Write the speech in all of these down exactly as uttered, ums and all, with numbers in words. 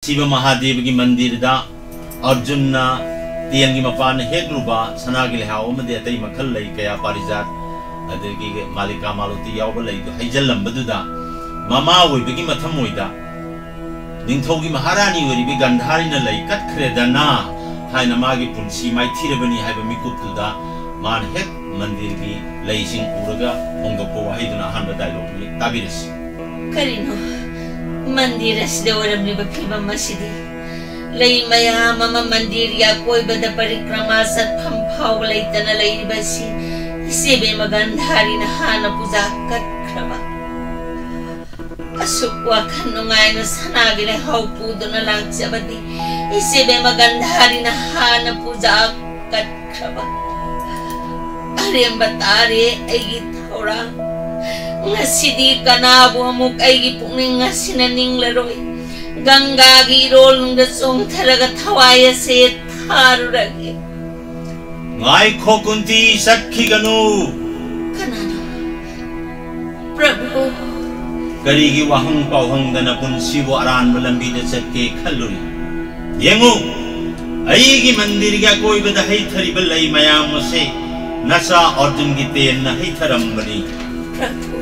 ꯁꯤꯕ ꯃꯍꯥꯗꯦꯕꯒꯤ ꯃꯟꯗꯤꯔꯗ ꯑꯔꯖꯨꯟꯅ ꯇꯦꯟꯒꯤ ꯃꯄꯥꯟꯅ ꯍꯦꯛꯂꯨꯕ ꯁꯅꯥꯒꯤ ꯂꯩꯍꯥꯎ ꯑꯃꯗꯤ ꯑꯇꯩ ꯃꯈꯜ ꯂꯩ ꯀꯌꯥ, ꯄꯥꯔꯤꯖꯥꯠ, ꯑꯗꯒꯤ ꯃꯥꯂꯤꯀꯥ ꯃꯥꯂꯣꯇꯤ ꯌꯥꯎꯕ ꯂꯩꯗꯨ ꯍꯩꯖꯤꯜꯂꯝꯕꯗꯨꯗ, ꯃꯃꯥ ꯑꯣꯏꯕꯒꯤ ꯃꯊꯃꯣꯏꯗ ꯅꯤꯡꯊꯧꯒꯤ ꯃꯍꯥꯔꯥꯅꯤ ꯑꯣꯏꯔꯤꯕꯤ ꯒꯟꯙꯥꯔꯤꯅ ꯂꯩ ꯀꯠꯈ꯭ꯔꯦꯗꯅ ꯍꯥꯏꯅ ꯃꯥꯒꯤ ꯄꯨꯟꯁꯤ ꯃꯥꯏꯊꯤꯔꯕꯅꯤ ꯍꯥꯏꯕ ꯃꯤꯀꯨꯞꯇꯨꯗ ꯃꯥꯅ ꯍꯦꯛ ꯃꯟꯗꯤꯔꯒꯤ ꯂꯩꯁꯤꯡ ꯎꯔꯒ ꯐꯣꯡꯗꯣꯛꯄ ꯋꯥꯍꯩꯗꯨꯅ ꯑꯍꯥꯟꯕ ꯗꯥꯏꯂꯣꯒꯅꯤ꯫ ꯇꯥꯕꯤꯔꯁꯤ꯫ ꯀꯔꯤꯅꯣ ꯃꯟꯗꯤꯔ ꯑꯁꯤꯗ ꯑꯣꯏꯔꯝꯂꯤꯕ ꯐꯤꯕꯝ ꯑꯁꯤꯗꯤ? ꯂꯩ ꯃꯌꯥꯝ ꯑꯃ ꯃꯟꯗꯤꯔꯒꯤ ꯑꯀꯣꯏꯕꯗ ꯄꯔꯤꯀ꯭ꯔꯃꯥ ꯆꯠꯐꯝ ꯐꯥꯎꯕ ꯂꯩꯇꯅ ꯂꯩꯔꯤꯕ ꯑꯁꯤ ꯏꯆꯦꯕꯦꯝꯃ ꯒꯟꯙꯥꯔꯤꯅ ꯍꯥꯟꯅ ꯄꯨꯖꯥ ꯀꯠꯈ꯭ꯔꯕ꯫ ꯑꯁꯨꯛ ꯋꯥꯈꯜ ꯅꯨꯡꯉꯥꯏꯅ ꯁꯅꯥꯒꯤ ꯂꯩꯍꯥꯎ ꯄꯨꯗꯨꯅ ꯂꯥꯛꯆꯕꯗꯤ ꯏꯆꯦꯕꯦꯝꯃ ꯒꯟꯙꯥꯔꯤꯅ ꯍꯥꯟꯅ ꯄꯨꯖꯥ ꯀꯠꯈ꯭ꯔꯕ꯫ ꯑꯔꯦꯝꯕ ꯇꯥꯔꯦ ꯑꯩꯒꯤ ꯊꯧꯔꯥꯡ꯫ ꯉꯁꯤꯗꯤ ꯀꯅꯥꯕꯨ ꯑꯃꯨꯛ ꯑꯩꯒꯤ ꯄꯨꯛꯅꯤꯡ ꯑꯁꯤꯅ ꯅꯤꯡꯂꯔꯣꯏ꯫ ꯒꯪꯒꯥꯒꯤ ꯏꯔꯣꯜꯅꯨꯡꯗ ꯆꯣꯡꯊꯔꯒ ꯊꯋꯥꯏ ꯑꯁꯦ ꯊꯥꯔꯨꯔꯒꯦ꯫ ꯉꯥꯏꯈꯣ ꯀꯨꯟꯇꯤ, ꯆꯠꯈꯤꯒꯅꯨ꯫ ꯀꯅꯥꯅꯣ? ꯄ꯭ꯔꯚꯨ꯫ ꯀꯔꯤꯒꯤ ꯋꯥꯍꯪ ꯄꯥꯎꯍꯪꯗꯅ ꯄꯨꯟꯁꯤꯕꯨ ꯑꯔꯥꯟꯕ ꯂꯝꯕꯤꯗ ꯆꯠꯀꯦ ꯈꯜꯂꯨꯔꯤ? ꯌꯦꯡꯉꯨ, ꯑꯩꯒꯤ ꯃꯟꯗꯤꯔꯒꯤ ꯑꯀꯣꯏꯕꯗ ꯍꯩꯊꯔꯤꯕ ꯂꯩ ꯃꯌꯥꯝ ꯑꯁꯦ ꯅꯆꯥ ꯑꯔꯖꯨꯟꯒꯤ ꯇꯦꯟꯅ ꯍꯩꯊꯔꯝꯕꯅꯤ꯫ ꯄ꯭ꯔꯚꯨ꯫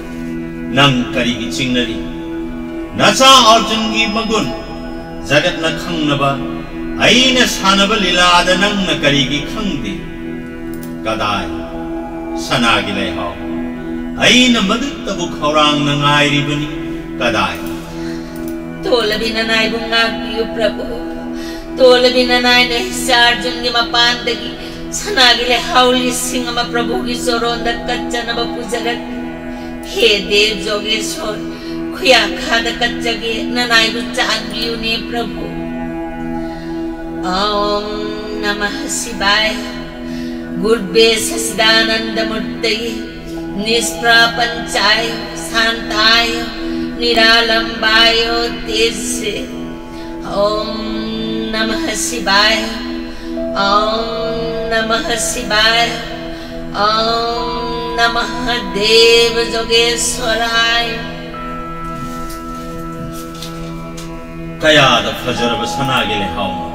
ꯅꯪ ꯀꯔꯤꯒꯤ ꯆꯤꯡꯅꯔꯤ? ꯅꯆꯥ ꯑꯔꯖꯨꯟꯒꯤ ꯃꯒꯨꯟ ꯖꯒꯠꯅ ꯈꯪꯅꯕ ꯑꯩꯅ ꯁꯥꯟꯅꯕ ꯂꯤꯂꯥꯗ ꯅꯪꯅ ꯀꯔꯤꯒꯤ ꯈꯪꯗꯦ? ꯀꯗꯥꯏ ꯁꯅꯥꯒꯤ ꯂꯩꯍꯥꯎ? ꯑꯩꯅ ꯃꯗꯨꯇꯕꯨ ꯈꯧꯔꯥꯡꯅ ꯉꯥꯏꯔꯤꯕꯅꯤ꯫ ꯀꯗꯥꯏ? ꯇꯣꯜꯂꯕꯤ ꯅꯅꯥꯏꯕꯨ ꯉꯥꯛꯄꯤꯌꯨ ꯄ꯭ꯔꯚꯨ꯫ ꯇꯣꯜꯂꯕꯤ ꯅꯅꯥꯏꯅ ꯏꯆꯥ ꯑꯔꯖꯨꯟꯒꯤ ꯃꯄꯥꯟꯗꯒꯤ ꯁꯅꯥꯒꯤ ꯂꯩꯍꯥꯎ ꯂꯤꯁꯤꯡ ꯑꯃ ꯄ꯭ꯔꯚꯨꯒꯤ ꯆꯣꯔꯣꯟꯗ ꯀꯠꯆꯅꯕ ꯄꯨꯖꯔꯛꯂꯤ꯫ ꯍꯦ ꯗꯦꯕ ꯖꯣꯒꯦꯁꯣꯔ, ꯈꯨꯌꯥꯈꯥꯗ ꯀꯠꯆꯒꯦ, ꯅꯅꯥꯏꯕꯨ ꯆꯥꯟꯕꯤꯌꯨꯅꯦ ꯄ꯭ꯔꯚꯨ꯫ ॐ नमः शिवाय। गुरुवे सच्चिदानंद मूर्तये, निष्प्रापं चाय, शांताय, निरालंबाय तेजसे। ॐ नमः शिवाय। ॐ नमः शिवाय। ॐ नमः देव जोगेश्वराय। ꯀꯌꯥꯗ ꯐꯖꯔꯕ ꯁꯅꯥꯒꯤ ꯂꯩꯍꯥꯎꯅꯣ!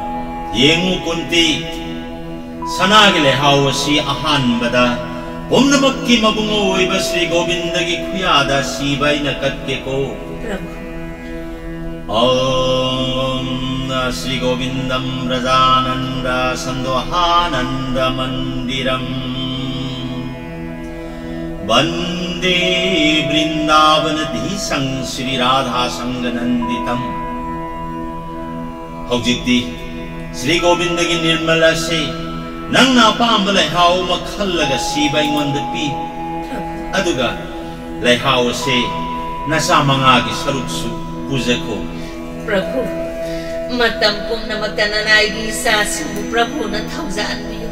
ꯌꯦꯡꯉꯨ ꯀꯨꯟꯇꯤ, ꯁꯅꯥꯒꯤ ꯂꯩꯍꯥꯎ ꯑꯁꯤ ꯑꯍꯥꯟꯕꯗ ꯄꯨꯝꯅꯃꯛꯀꯤ ꯃꯕꯨꯡ ꯑꯣꯏꯕ ꯁ꯭ꯔꯤ ꯒꯣꯕꯤꯟꯗꯒꯤ ꯈꯨꯌꯥꯗ ꯁꯤꯕ ꯑꯩꯅ ꯀꯠꯀꯦꯀꯣ꯫ ꯄ꯭ꯔꯚꯨ꯫ ॐ श्री गोविन्दं प्रजानन्द सन्दोहानन्द मन्दिरम्। वन्दे वृन्दावनधीशं श्रीराधासङ्गनन्दितम्। ꯍꯧꯖꯤꯛꯇꯤ ꯁ꯭ꯔꯤ ꯒꯣꯕꯤꯟꯗꯒꯤ ꯅꯤꯔꯃꯜ ꯑꯁꯤ ꯅꯪꯅ ꯑꯄꯥꯝꯕ ꯂꯩꯍꯥꯎ ꯑꯃ ꯈꯜꯂꯒ ꯁꯤꯕ ꯑꯩꯉꯣꯟꯗ ꯄꯤ꯫ ꯑꯗꯨꯒ ꯂꯩꯍꯥꯎ ꯑꯁꯤ ꯅꯆꯥ ꯃꯉꯥꯒꯤ ꯁꯔꯨꯛꯁꯨ ꯄꯨꯖꯈꯣ꯫ ꯄ꯭ꯔꯚꯨ, ꯃꯇꯝ ꯄꯨꯝꯅꯃꯛꯇ ꯅꯅꯥꯏꯒꯤ ꯏꯆꯥꯁꯤꯡꯕꯨ ꯄ꯭ꯔꯚꯨꯅ ꯊꯧꯖꯥꯟꯕꯤꯌꯨ꯫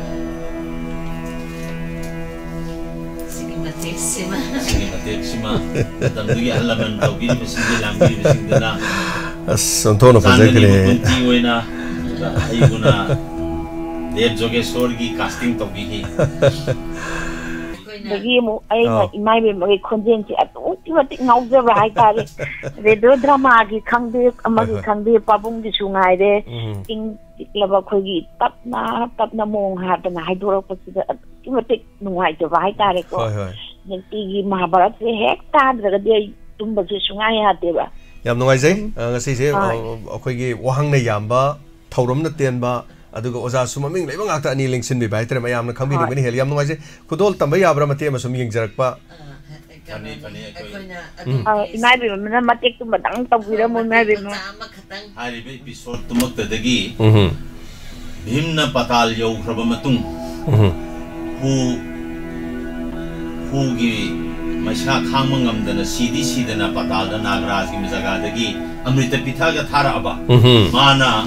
ꯁꯤꯒꯤ ꯃꯇꯦꯛꯁꯤꯃ꯫ ꯁꯤꯒꯤ ꯃꯇꯦꯛꯁꯤꯃ ꯃꯇꯝꯗꯨꯒꯤ ꯑꯍꯜ ꯂꯃꯟ ꯇꯧꯕꯤꯔꯤꯕꯁꯤꯡꯒꯤ ꯂꯥꯡꯕꯤꯔꯤꯕꯁꯤꯡꯗꯨꯅ ꯑꯁ, ꯑꯣꯟꯊꯣꯛꯅ ꯆꯥꯟꯗꯅꯤ ꯐꯖꯈ꯭ꯔꯦ꯫ ꯃꯀꯨꯟꯇꯤ ꯑꯣꯏꯅ ꯑꯩꯕꯨꯅ ꯗꯦꯕ ꯖꯣꯒꯦꯁꯣꯔꯒꯤ casting ꯇꯧꯕꯤꯈꯤ꯫ ꯑꯗꯒꯤ ꯑꯃꯨꯛ ꯑꯩꯅ ꯑꯥ꯫ ꯏꯃꯥ ꯏꯕꯦꯝꯃꯒꯤ ꯈꯣꯟꯖꯦꯜꯁꯦ ꯑꯗꯨꯛꯀꯤ ꯃꯇꯤꯛ ꯉꯥꯎꯖꯕ ꯍꯥꯏꯇꯥꯔꯦ꯫ ꯔꯦꯗꯤꯑꯣ ꯗ꯭ꯔꯃꯥꯒꯤ ꯈꯪꯗꯦ, ꯍꯣꯏ, ꯑꯃꯒꯤ ꯍꯣꯏ꯫ ꯈꯪꯗꯦ, ꯄꯥꯕꯨꯡꯒꯤꯁꯨ ꯉꯥꯏꯔꯦ꯫ ꯎꯝ꯫ ꯏꯪ ꯆꯤꯛꯂꯕ ꯑꯩꯈꯣꯏꯒꯤ ꯇꯞꯅ ꯇꯞꯅ ꯃꯣꯡ ꯍꯥꯗꯅ ꯍꯥꯏꯗꯣꯔꯛꯄꯁꯤꯗ ꯑꯗꯨꯛꯀꯤ ꯃꯇꯤꯛ ꯅꯨꯡꯉꯥꯏꯖꯕ ꯍꯥꯏꯇꯥꯔꯦꯀꯣ꯫ ꯍꯣꯏ, ꯍꯣꯏ꯫ ꯅꯨꯡꯇꯤꯒꯤ ꯃꯍꯥꯚꯥꯔꯠꯁꯦ ꯍꯦꯛ ꯇꯥꯗ꯭ꯔꯒꯗꯤ ꯑꯩ ꯇꯨꯝꯕꯁꯦ ꯁꯨꯡꯌꯥ ꯌꯥꯗꯦꯕ꯫ ꯌꯥꯝ ꯅꯨꯡꯉꯥꯏꯖꯩ꯫ ꯑꯗꯨꯝ ꯑ, ꯉꯁꯤꯁꯦ, ꯍꯣꯏ꯫ ꯑ, ꯑꯩꯈꯣꯏꯒꯤ ꯋꯥꯍꯪꯅ ꯌꯥꯝꯕ, ꯊꯧꯔꯝꯅ ꯇꯦꯟꯕ, ꯑꯗꯨꯒ ꯑꯣꯖꯥꯁꯨ ꯃꯃꯤꯡ ꯂꯩꯕ ꯉꯥꯛꯇ ꯑꯅꯤ ꯂꯦꯡꯁꯤꯟꯕꯤꯕ ꯍꯥꯏꯇꯥꯔꯦ꯫ ꯃꯌꯥꯝꯅ ꯈꯪꯕꯤꯅꯤꯡꯕꯅ ꯍꯣꯏ꯫ ꯍꯦꯜꯂꯤ꯫ ꯌꯥꯝ ꯅꯨꯡꯉꯥꯏꯖꯩ꯫ ꯈꯨꯗꯣꯜ ꯇꯝꯕ ꯌꯥꯕ꯭ꯔꯥ? ꯃꯇꯦꯛ ꯑꯃ ꯁꯨꯝ ꯌꯦꯡꯖꯔꯛꯄ꯫ ꯐꯅꯤ, ꯐꯅꯤ, ꯑꯩꯈꯣꯏ ꯑꯩꯈꯣꯏꯅ ꯎꯝ꯫ ꯑ, ꯏꯃꯥ ꯏꯕꯦꯝꯃꯅ ꯃꯇꯦꯛꯇꯨꯃꯗꯪ ꯇꯧꯕꯤꯔꯝꯃꯣ, ꯏꯃꯥ ꯏꯕꯦꯝꯃ꯫ ꯃꯆꯥ ꯑꯃꯈꯛꯇꯪ꯫ ꯍꯥꯏꯔꯤꯕ episode ꯇꯨꯃꯛꯇꯗꯒꯤ ꯎꯝ꯫ ꯚꯤꯝꯅ ꯄꯥꯇꯥꯜ ꯌꯧꯈ꯭ꯔꯕ ꯃꯇꯨꯡ, ꯎꯝ꯫ ꯍꯨ, ꯍꯨꯒꯤ ꯃꯩꯁꯥ ꯈꯥꯡꯕ ꯉꯝꯗꯅ ꯁꯤꯗꯤ ꯁꯤꯗꯅ ꯄꯥꯇꯥꯜꯗ ꯅꯥꯒꯔꯥꯖꯒꯤ ꯖꯒꯥꯗꯒꯤ ꯑꯃ꯭ꯔꯤꯇ ꯄꯤꯊꯛꯑꯒ ꯊꯥꯔꯛꯑꯕ꯫ ꯎꯝ꯫ ꯃꯥꯅ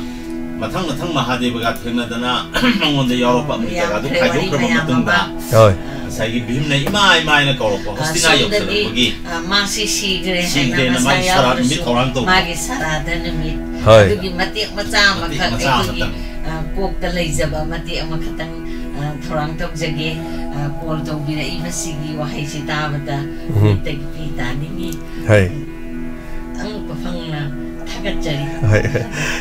ꯃꯊꯪ ꯃꯊꯪ ꯃꯍꯥꯗꯦꯕꯒ ꯊꯦꯡꯅꯗꯅ ꯃꯉꯣꯟꯗ ꯌꯥꯎꯔꯛꯄ ꯑꯃ꯭ꯔꯤꯇꯒꯥꯗꯨ ꯌꯥꯝꯈ꯭ꯔꯦ, ꯈꯥꯏꯗꯣꯛꯈ꯭ꯔꯕ ꯋꯥꯔꯤ ꯃꯌꯥꯝ ꯃꯇꯨꯡꯗ ꯑꯃ꯫ ꯍꯣꯏ꯫ ꯉꯁꯥꯏꯒꯤ ꯚꯤꯝꯅ ꯏꯃꯥ ꯏꯃꯥ ꯍꯥꯏꯅ ꯀꯧꯔꯛꯄ ꯑ, ꯍꯣꯁꯇꯤꯅꯥ ꯁꯣꯝꯗꯗꯤ, ꯌꯧꯁꯜꯂꯛꯄꯒꯤ ꯑ, ꯃꯥꯁꯤ ꯁꯤꯈ꯭ꯔꯦ ꯍꯥꯏꯅ ꯁꯤꯈ꯭ꯔꯦꯅ ꯃꯁꯥ ꯃꯥꯒꯤ ꯁꯔꯥꯠ ꯌꯥꯎꯗ꯭ꯔꯁꯨ ꯅꯨꯃꯤꯠ ꯊꯧꯔꯥꯡ ꯇꯧꯕ꯫ ꯃꯥꯒꯤ ꯁꯔꯥꯗ ꯅꯨꯃꯤꯠ ꯍꯣꯏ꯫ ꯑꯗꯨꯒꯤ ꯃꯇꯦꯛ ꯃꯆꯥ ꯃꯇꯦꯛ ꯑꯃꯈꯛ ꯃꯆꯥ ꯑꯩꯈꯣꯏꯒꯤ, ꯑꯃꯈꯛꯇꯪ꯫ ꯑ, ꯀꯣꯛꯇ ꯂꯩꯖꯕ ꯃꯇꯦꯛ ꯑꯃꯈꯛꯇꯪ, ꯑ, ꯊꯧꯔꯥꯡ ꯇꯧꯖꯒꯦ꯫ ꯑ, call ꯇꯧꯕꯤꯔꯛꯏꯕꯁꯤꯒꯤ ꯋꯥꯍꯩꯁꯤ ꯇꯥꯕꯗ ꯎꯝ꯫ ꯃꯤꯠꯇꯒꯤ ꯄꯤ ꯇꯥꯅꯤꯡꯉꯤ꯫ ꯍꯣꯏ꯫ ꯍꯪꯉꯛꯄ ꯐꯪꯅ ꯊꯥꯒꯠꯆꯔꯤ꯫ ꯍꯣꯏ꯫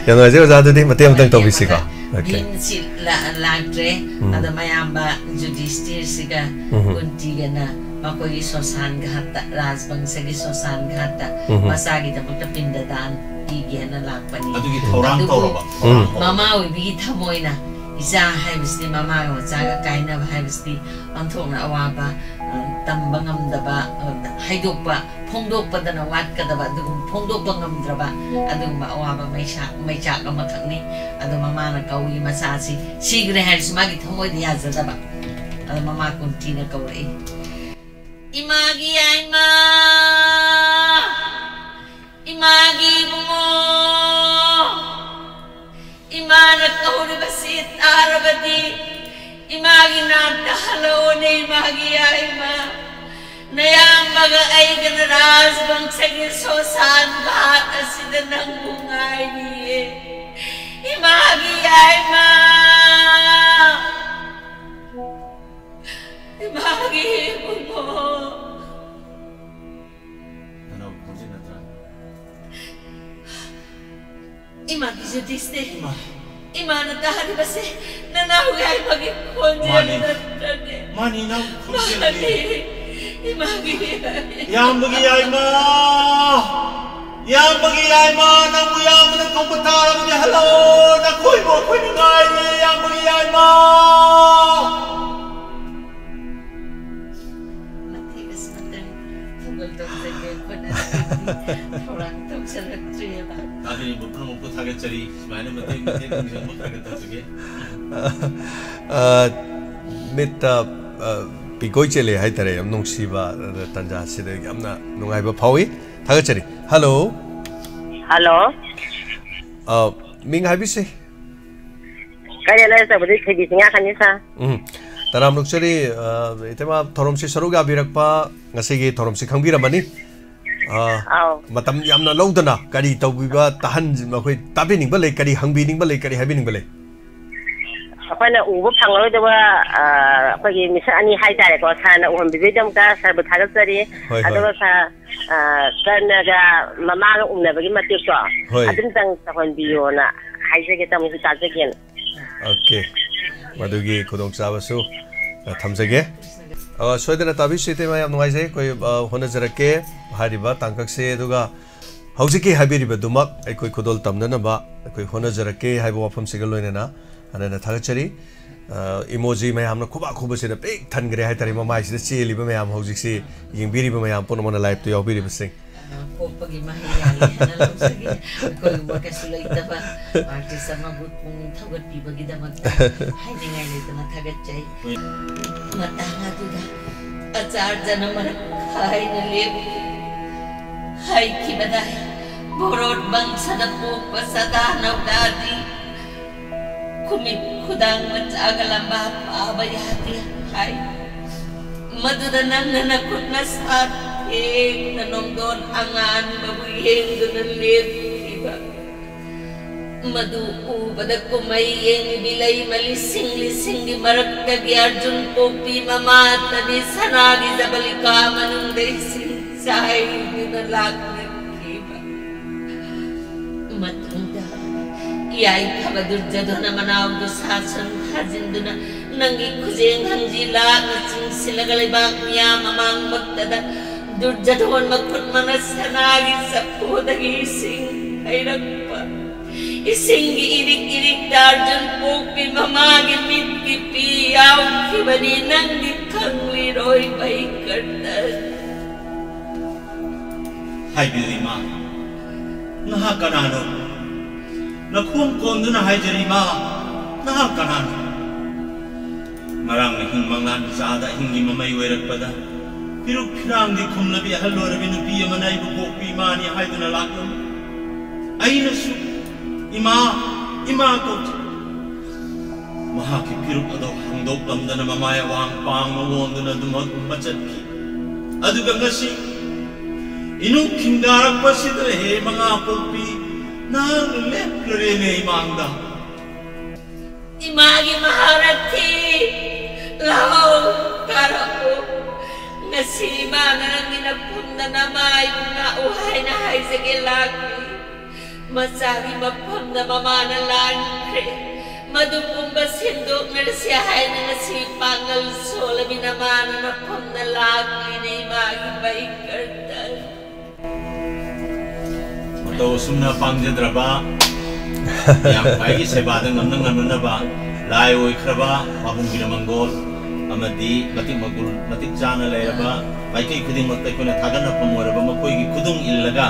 ꯌꯥꯝ ꯅꯨꯡꯉꯥꯏꯖꯩ ꯑꯣꯖꯥ, ꯑꯗꯨꯗꯤ ꯃꯇꯦꯡ ꯑꯃꯇꯪ ꯇꯧꯕꯤꯁꯤꯀꯣ꯫ ꯑꯣꯀꯦ꯫ ꯚꯤꯝꯁꯤ ꯂꯥ-, ꯂꯥꯛꯇ꯭ꯔꯦ꯫ ꯎꯝ꯫ ꯑꯗ ꯃꯌꯥꯝꯕ ꯖꯨꯗꯤꯁꯇꯤꯔꯁꯤꯒ ꯎꯝ꯫ ꯀꯨꯟꯇꯤꯒꯅ ꯃꯈꯣꯏꯒꯤ ꯁꯣꯁꯥꯟ ꯘꯥꯠꯇ, ꯔꯥꯖꯕꯪꯁꯒꯤ ꯁꯣꯁꯥꯟ ꯘꯥꯠꯇ ꯎꯝ꯫ ꯃꯆꯥꯒꯤꯗꯃꯛꯇ ꯄꯤꯟꯗ ꯗꯥꯟ ꯄꯤꯒꯦꯅ ꯂꯥꯛꯄꯅꯤ꯫ ꯑꯗꯨꯒꯤ ꯊꯧꯔꯥꯡ ꯑꯗꯨꯕꯨ ꯇꯧꯔꯕ? ꯎꯝ꯫ ꯊꯧꯔꯥꯡ ꯇꯧꯔꯕ? ꯃꯃꯥ ꯑꯣꯏꯕꯤꯒꯤ ꯊꯃꯣꯏꯅ ꯏꯆꯥ ꯍꯥꯏꯕꯁꯤꯗꯤ, ꯃꯃꯥꯒ ꯃꯆꯥꯒ ꯀꯥꯏꯅꯕ ꯍꯥꯏꯕꯁꯤꯗꯤ ꯑꯣꯟꯊꯣꯛꯅ ꯑꯋꯥꯕ, ꯑ, ꯇꯝꯕ ꯉꯝꯗꯕ, ꯑ, ꯍꯥꯏꯗꯣꯛꯄ, ꯐꯣꯡꯗꯣꯛꯄꯗꯅ ꯋꯥꯠꯀꯗꯕ, ꯑꯗꯨꯒꯨꯝꯕ ꯐꯣꯡꯗꯣꯛꯄ ꯉꯝꯗ꯭ꯔꯕ ꯑꯗꯨꯒꯨꯝꯕ ꯑꯋꯥꯕ ꯃꯩꯁꯥ-, ꯃꯩꯆꯥꯛ ꯑꯃꯈꯛꯅꯤ꯫ ꯑꯗꯣ ꯃꯃꯥꯅ ꯀꯧꯏ, ꯃꯆꯥꯁꯤ ꯁꯤꯈ꯭ꯔꯦ ꯍꯥꯏꯔꯁꯨ ꯃꯥꯒꯤ ꯊꯃꯣꯏꯗ ꯌꯥꯖꯗꯕ꯫ ꯑꯗꯣ ꯃꯃꯥ ꯀꯨꯟꯇꯤꯅ ꯀꯧꯔꯛꯏ꯫ ꯏꯃꯥꯒꯤ ꯌꯥꯏꯃ! ꯏꯃꯥꯒꯤ ꯏꯕꯨꯡꯉꯣ! ꯏꯃꯥꯅ ꯀꯧꯔꯤꯕꯁꯤ ꯇꯥꯔꯕꯗꯤ, ꯏꯃꯥꯒꯤ ꯅꯥꯛꯇ ꯍꯜꯂꯛꯑꯣꯅꯦ, ꯏꯃꯥꯒꯤ ꯌꯥꯏꯃ꯫ ꯅꯌꯥꯝꯕꯒ ꯑꯩꯒꯅ ꯔꯥꯖꯕꯪꯁꯒꯤ ꯁꯣꯁꯥꯟ ꯘꯥꯠ ꯑꯁꯤꯗ ꯅꯪꯕꯨ ꯉꯥꯏꯔꯤꯌꯦ꯫ ꯏꯃꯥꯒꯤ ꯌꯥꯏꯃ! ꯏꯃꯥꯒꯤ ꯏꯕꯨꯡꯉꯣ! ꯅꯅꯥꯎ ꯈꯣꯟꯖꯦꯜ ꯅꯠꯇ꯭ꯔꯥ? ꯏꯃꯥꯒꯤ ꯖꯨꯗꯤꯁꯇꯤ꯫ ꯏꯃꯥ꯫ ꯏꯃꯥꯅ ꯇꯥꯔꯤꯕꯁꯦ ꯅꯅꯥꯎ ꯌꯥꯏꯃꯒꯤ ꯈꯣꯟꯖꯦꯜ ꯃꯥꯅꯤ꯫ ꯅꯠꯇ꯭ꯔꯅꯦ? ꯃꯥꯅꯤ, ꯏꯅꯥꯎ ꯈꯣꯟꯖꯦꯜꯅꯤ꯫ ꯃꯥꯅꯤ꯫ ꯏꯃꯥꯒꯤ ꯌꯥꯏꯃ! ꯏꯌꯥꯝꯕꯒꯤ ꯌꯥꯏꯃ! ꯏꯌꯥꯝꯕꯒꯤ ꯌꯥꯏꯃ! ꯅꯪꯕꯨ ꯏꯌꯥꯝꯕꯅ ꯀꯧꯕ ꯇꯥꯔꯕꯗꯤ ꯍꯜꯂꯛꯑꯣ! ꯅꯈꯣꯏꯕꯨ ꯑꯩꯈꯣꯏꯅ ꯉꯥꯏꯔꯤ, ꯏꯌꯥꯝꯕꯒꯤ ꯌꯥꯏꯃ! ꯃꯇꯦꯛ ꯑꯁꯤꯃꯇꯪ ꯊꯧꯒꯜ ꯇꯧꯖꯒꯦ꯫ ꯑꯩꯈꯣꯏꯅ ꯊꯧꯔꯥꯡ ꯇꯧꯖꯔꯛꯇ꯭ꯔꯤꯑꯕ꯫ ꯇꯥꯕꯤꯔꯤꯕ ꯄꯨꯝꯅꯃꯛꯄꯨ ꯊꯥꯒꯠꯆꯔꯤ꯫ ꯁꯨꯃꯥꯏꯅ ꯃꯇꯦꯛ ꯃꯇꯦꯛ ꯅꯤꯡꯁꯤꯡꯕ ꯈꯔ ꯈꯔ ꯇꯧꯖꯒꯦ꯫ ꯑ, ꯃꯤꯠꯇ, ꯑ, ꯄꯤꯀꯣꯏ ꯆꯦꯜꯂꯦ ꯍꯥꯏꯇꯥꯔꯦ꯫ ꯌꯥꯝ ꯅꯨꯡꯁꯤꯕ, ꯑ, ꯇꯥꯟꯖꯥꯁꯤꯗ ꯌꯥꯝꯅ ꯅꯨꯡꯉꯥꯏꯕ ꯐꯥꯎꯏ꯫ ꯊꯥꯒꯠꯆꯔꯤ꯫ ꯍꯜꯂꯣ꯫ ꯍꯜꯂꯣ꯫ ꯑ, ꯃꯤꯡ ꯍꯥꯏꯕꯤꯁꯤ꯫ ꯀꯩꯅꯣ ꯂꯩꯔꯛꯇꯕꯗꯤ ꯊꯣꯏꯕꯤ ꯆꯤꯡꯌꯥ ꯈꯅꯤ ꯁꯥꯔ꯫ ꯎꯝ꯫ ꯇꯔꯥꯝ ꯅꯣꯛꯆꯔꯤ, ꯑ, ꯏꯇꯩꯃ, ꯊꯧꯔꯝꯁꯤ ꯁꯔꯨꯛ ꯌꯥꯕꯤꯔꯛꯄ, ꯉꯁꯤꯒꯤ ꯊꯧꯔꯝꯁꯤ ꯈꯪꯕꯤꯔꯝꯃꯅꯤ꯫ ꯑ, ꯑꯥꯎ꯫ ꯃꯇꯝ ꯌꯥꯝꯅ ꯂꯧꯗꯅ ꯀꯔꯤ ꯇꯧꯕꯤꯕ ꯇꯥꯍꯟ-, ꯑꯩꯈꯣꯏ ꯇꯥꯕꯤꯅꯤꯡꯕ ꯂꯩ, ꯀꯔꯤ ꯍꯪꯕꯤꯅꯤꯡꯕ ꯂꯩ, ꯀꯔꯤ ꯍꯥꯏꯕꯤꯅꯤꯡꯕ ꯂꯩ? ꯑꯩꯈꯣꯏꯅ ꯎꯕ ꯐꯪꯂꯔꯣꯏꯗꯕ, ꯑ, ꯑꯩꯈꯣꯏꯒꯤ ꯃꯤꯁꯛ ꯑꯅꯤ ꯍꯥꯏꯇꯥꯔꯦꯀꯣ, ꯁꯥꯔꯅ ꯎꯍꯟꯕꯤꯕꯒꯤꯗꯃꯛꯇ ꯁꯥꯔꯕꯨ ꯊꯥꯒꯠꯆꯔꯤ꯫ ꯍꯣꯏ, ꯍꯣꯏ꯫ ꯑꯗꯨꯒ ꯁꯥꯔ, ꯑ, ꯀꯔꯅꯒ ꯃꯃꯥꯒ ꯎꯅꯕꯒꯤ ꯃꯇꯦꯛꯇꯣ, ꯍꯣꯏ꯫ ꯑꯗꯨꯝꯇꯪ ꯇꯧꯍꯟꯕꯤꯌꯣꯅ ꯍꯥꯏꯖꯒꯦ, ꯇꯥꯃꯣꯁꯨ ꯇꯥꯖꯒꯦꯅ꯫ ꯑꯣꯀꯦ꯫ ꯃꯗꯨꯒꯤ ꯈꯨꯗꯣꯡꯆꯥꯕꯁꯨ, ꯑ, ꯊꯝꯖꯒꯦ꯫ ꯑ, ꯁꯣꯏꯗꯅ ꯇꯥꯕꯤꯁꯤ, ꯏꯇꯩꯃ, ꯌꯥꯝ ꯅꯨꯡꯉꯥꯏꯖꯩ꯫ ꯑꯩꯈꯣꯏ, ꯑ, ꯍꯣꯠꯅꯖꯔꯛꯀꯦ ꯍꯥꯏꯔꯤꯕ ꯇꯥꯡꯀꯛꯁꯦ, ꯑꯗꯨꯒ ꯍꯧꯖꯤꯛꯀꯤ ꯍꯥꯏꯕꯤꯔꯤꯕꯗꯨꯃꯛ ꯑꯩꯈꯣꯏ ꯈꯨꯗꯣꯜ ꯇꯝꯅꯅꯕ ꯑꯩꯈꯣꯏ ꯍꯣꯠꯅꯖꯔꯛꯀꯦ ꯍꯥꯏꯕ ꯋꯥꯐꯝꯁꯤꯒ ꯂꯣꯏꯅꯅ ꯍꯥꯟꯅꯅ ꯊꯥꯒꯠꯆꯔꯤ꯫ ꯑ, ꯏꯃꯣꯖꯤ ꯃꯌꯥꯝꯅ ꯈꯨꯕꯥꯛ ꯈꯨꯕꯁꯤꯅ ꯄꯤꯛ ꯊꯟꯈ꯭ꯔꯦ ꯍꯥꯏꯇꯥꯔꯦ, ꯃꯃꯥꯏꯁꯤꯗ ꯆꯦꯜꯂꯤꯕ ꯃꯌꯥꯝ, ꯍꯧꯖꯤꯛꯁꯤ ꯌꯦꯡꯕꯤꯔꯤꯕ ꯃꯌꯥꯝ ꯄꯨꯝꯅꯃꯛꯅ, ꯂꯥꯏꯞꯇ ꯌꯥꯎꯕꯤꯔꯤꯕꯁꯤꯡ꯫ ꯑ, ꯄꯣꯛꯄꯒꯤ ꯃꯍꯩ ꯌꯥꯜꯂꯤ ꯍꯥꯏꯅ ꯂꯧꯖꯒꯦ꯫ ꯑꯩꯈꯣꯏꯒꯨꯝꯕ ꯀꯩꯁꯨ ꯂꯩꯇꯕ ꯑꯥꯔꯇꯤꯁ ꯑꯃꯕꯨ ꯄꯨꯛꯅꯤꯡ ꯊꯧꯒꯠꯄꯤꯕꯒꯤꯗꯃꯛꯇ ꯍꯥꯏꯅꯤꯡꯉꯥꯏ ꯂꯩꯇꯅ ꯊꯥꯒꯠꯆꯩ꯫ ꯃꯇꯥꯡ ꯑꯗꯨꯗ ꯑꯆꯥꯔꯖꯅ ꯃꯔꯛ ꯈꯥꯏꯅ ꯂꯦꯞꯈꯤ꯫ ꯍꯥꯏꯈꯤꯕꯗꯥꯏ, ꯚꯣꯔꯣꯠ ꯕꯪꯁꯗ ꯄꯣꯛꯄ ꯁꯗꯥ ꯅꯧꯗꯥꯗꯤ ꯈꯨꯃꯤꯠ ꯈꯨꯗꯥꯡ ꯃꯆꯥꯒ ꯂꯝꯕꯥ ꯄꯥꯕ ꯌꯥꯗꯦ ꯍꯥꯏ꯫ ꯃꯗꯨꯗ ꯅꯪꯅ ꯅꯈꯨꯠ ꯅꯁꯥ ꯊꯦꯡꯅ ꯅꯣꯡꯗꯣꯟ ꯑꯉꯥꯟꯕꯕꯨ ꯌꯦꯡꯗꯨꯅ ꯂꯦꯞꯈꯤꯕ꯫ ꯃꯗꯨ ꯎꯕꯗ ꯀꯨꯝꯍꯩ ꯌꯦꯡꯂꯤꯕꯤ ꯂꯩꯃ ꯂꯤꯁꯤꯡ ꯂꯤꯁꯤꯡꯒꯤ ꯃꯔꯛꯇꯒꯤ ꯑꯔꯖꯨꯟ ꯄꯣꯛꯄꯤ ꯃꯃꯥꯇꯅꯤ ꯁꯅꯥꯒꯤ ꯖꯕꯂꯤꯀꯥ ꯃꯅꯨꯡꯗ ꯏꯁꯤꯡ ꯆꯥꯏꯗꯨꯅ ꯂꯥꯛꯅꯈꯤꯕ꯫ ꯃꯇꯨꯡꯗ ꯌꯥꯏꯐꯕ ꯗꯨꯔꯖꯣꯙꯅ ꯃꯅꯥꯎ ꯗꯨꯁꯥꯁꯟ ꯊꯥꯖꯤꯟꯗꯨꯅ ꯅꯪꯒꯤ ꯈꯨꯖꯦꯡ ꯍꯪꯖꯤ ꯂꯥꯛꯅ ꯆꯤꯡꯁꯤꯜꯂꯒ ꯂꯩꯕꯥꯛ ꯃꯤꯌꯥꯝ ꯃꯃꯥꯡꯃꯛꯇꯗ ꯗꯨꯔꯖꯣꯙꯣꯟ ꯃꯈꯨꯠꯃꯛꯅ ꯁꯅꯥꯒꯤ ꯆꯐꯨꯗꯒꯤ ꯏꯁꯤꯡ ꯍꯩꯔꯛꯄ꯫ ꯏꯁꯤꯡꯒꯤ ꯏꯔꯤꯛ ꯏꯔꯤꯛꯇ ꯑꯔꯖꯨꯟ ꯄꯣꯛꯄꯤ ꯃꯃꯥꯒꯤ ꯃꯤꯠꯀꯤ ꯄꯤ ꯌꯥꯎꯈꯤꯕꯅꯤ, ꯅꯪꯗꯤ ꯈꯪꯂꯤꯔꯣꯏ ꯕꯩꯀꯔꯇꯟ꯫ ꯍꯥꯏꯕꯤꯌꯨ ꯏꯃꯥ, ꯅꯍꯥꯛ ꯀꯅꯥꯅꯣ? ꯅꯈꯣꯡ ꯀꯣꯟꯗꯨꯅ ꯍꯥꯏꯖꯔꯤ ꯏꯃꯥ, ꯅꯍꯥꯛ ꯀꯅꯥꯅꯣ? ꯉꯔꯥꯡ ꯑꯍꯤꯡ ꯃꯪꯂꯥꯟ ꯃꯆꯥꯗ ꯑꯍꯤꯡꯒꯤ ꯃꯃꯩ ꯑꯣꯏꯔꯛꯄꯗ ꯐꯤꯔꯨꯛ ꯐꯤꯔꯥꯡꯒꯤ ꯈꯨꯝꯂꯕꯤ ꯑꯍꯜ ꯑꯣꯏꯔꯕꯤ ꯅꯨꯄꯤ ꯑꯃꯅ ꯑꯩꯕꯨ ꯄꯣꯛꯄꯤ ꯏꯃꯥꯅꯤ ꯍꯥꯏꯗꯨꯅ ꯂꯥꯛꯂꯝꯃꯤ꯫ ꯑꯩꯅꯁꯨ "ꯏꯃꯥ, ꯏꯃꯥ" ꯀꯧꯈꯤ꯫ ꯃꯍꯥꯛꯀꯤ ꯐꯤꯔꯨꯛ ꯑꯗꯨ ꯍꯥꯡꯗꯣꯛꯂꯝꯗꯅ ꯃꯃꯥꯏ ꯑꯋꯥꯡ ꯄꯥꯡꯅ ꯑꯣꯟꯗꯨꯅ ꯑꯗꯨꯃꯛ ꯆꯠꯈꯤ꯫ ꯑꯗꯨꯒ ꯉꯁꯤ ꯏꯅꯨꯡ ꯈꯤꯡꯗꯥꯔꯛꯄꯁꯤꯗ, ꯍꯦ ꯃꯉꯥ ꯄꯣꯛꯄꯤ, ꯅꯍꯥꯛ ꯂꯦꯞꯂꯔꯦꯅꯦ ꯏꯃꯥꯡꯗ꯫ ꯏꯃꯥꯒꯤ ꯃꯍꯥꯔꯊꯤ, ꯂꯥꯛꯑꯣ, ꯀꯥꯔꯛꯑꯣ꯫ ꯉꯁꯤ ꯏꯃꯥꯅ ꯅꯪꯒꯤ ꯅꯐꯝꯗ ꯅꯃꯥꯏꯕꯨ ꯉꯥꯛꯎ ꯍꯥꯏꯅ ꯍꯥꯏꯖꯒꯦ ꯂꯥꯛꯂꯤ꯫ ꯃꯆꯥꯒꯤ ꯃꯐꯝꯗ ꯃꯃꯥꯅ ꯂꯥꯟꯈ꯭ꯔꯦ꯫ ꯃꯗꯨ ꯄꯨꯝꯕ ꯁꯦꯡꯗꯣꯛꯅꯔꯁꯤ ꯍꯥꯏꯅ ꯉꯁꯤ ꯄꯥꯡꯒꯜ ꯁꯣꯜꯂꯕꯤ ꯅꯃꯥꯅ ꯅꯐꯝꯗ ꯂꯥꯛꯂꯤꯅꯦ, ꯏꯃꯥꯒꯤ ꯕꯩꯀꯔꯇꯟ꯫ ꯃꯇꯧ ꯑꯁꯨꯝꯅ ꯄꯥꯡꯖꯗ꯭ꯔꯕ, ꯃꯌꯥꯝ ꯈ꯭ꯋꯥꯏꯒꯤ ꯁꯦꯕꯥꯗ ꯉꯝꯅ ꯉꯝꯅꯅꯕ ꯂꯥꯏ ꯑꯣꯏꯈ꯭ꯔꯕ ꯄꯥꯕꯨꯡ ꯕꯤꯔꯃꯪꯒꯣꯜ ꯑꯃꯗꯤ ꯃꯇꯤꯛ ꯃꯒꯨꯟ ꯃꯇꯤꯛ ꯆꯥꯅ ꯂꯩꯔꯕ ꯃꯥꯏꯀꯩ ꯈꯨꯗꯤꯡꯃꯛꯇ ꯑꯩꯈꯣꯏꯅ ꯊꯥꯒꯠꯅꯐꯝ ꯑꯣꯏꯔꯕ ꯃꯈꯣꯏꯒꯤ ꯈꯨꯗꯨꯡ ꯏꯜꯂꯒ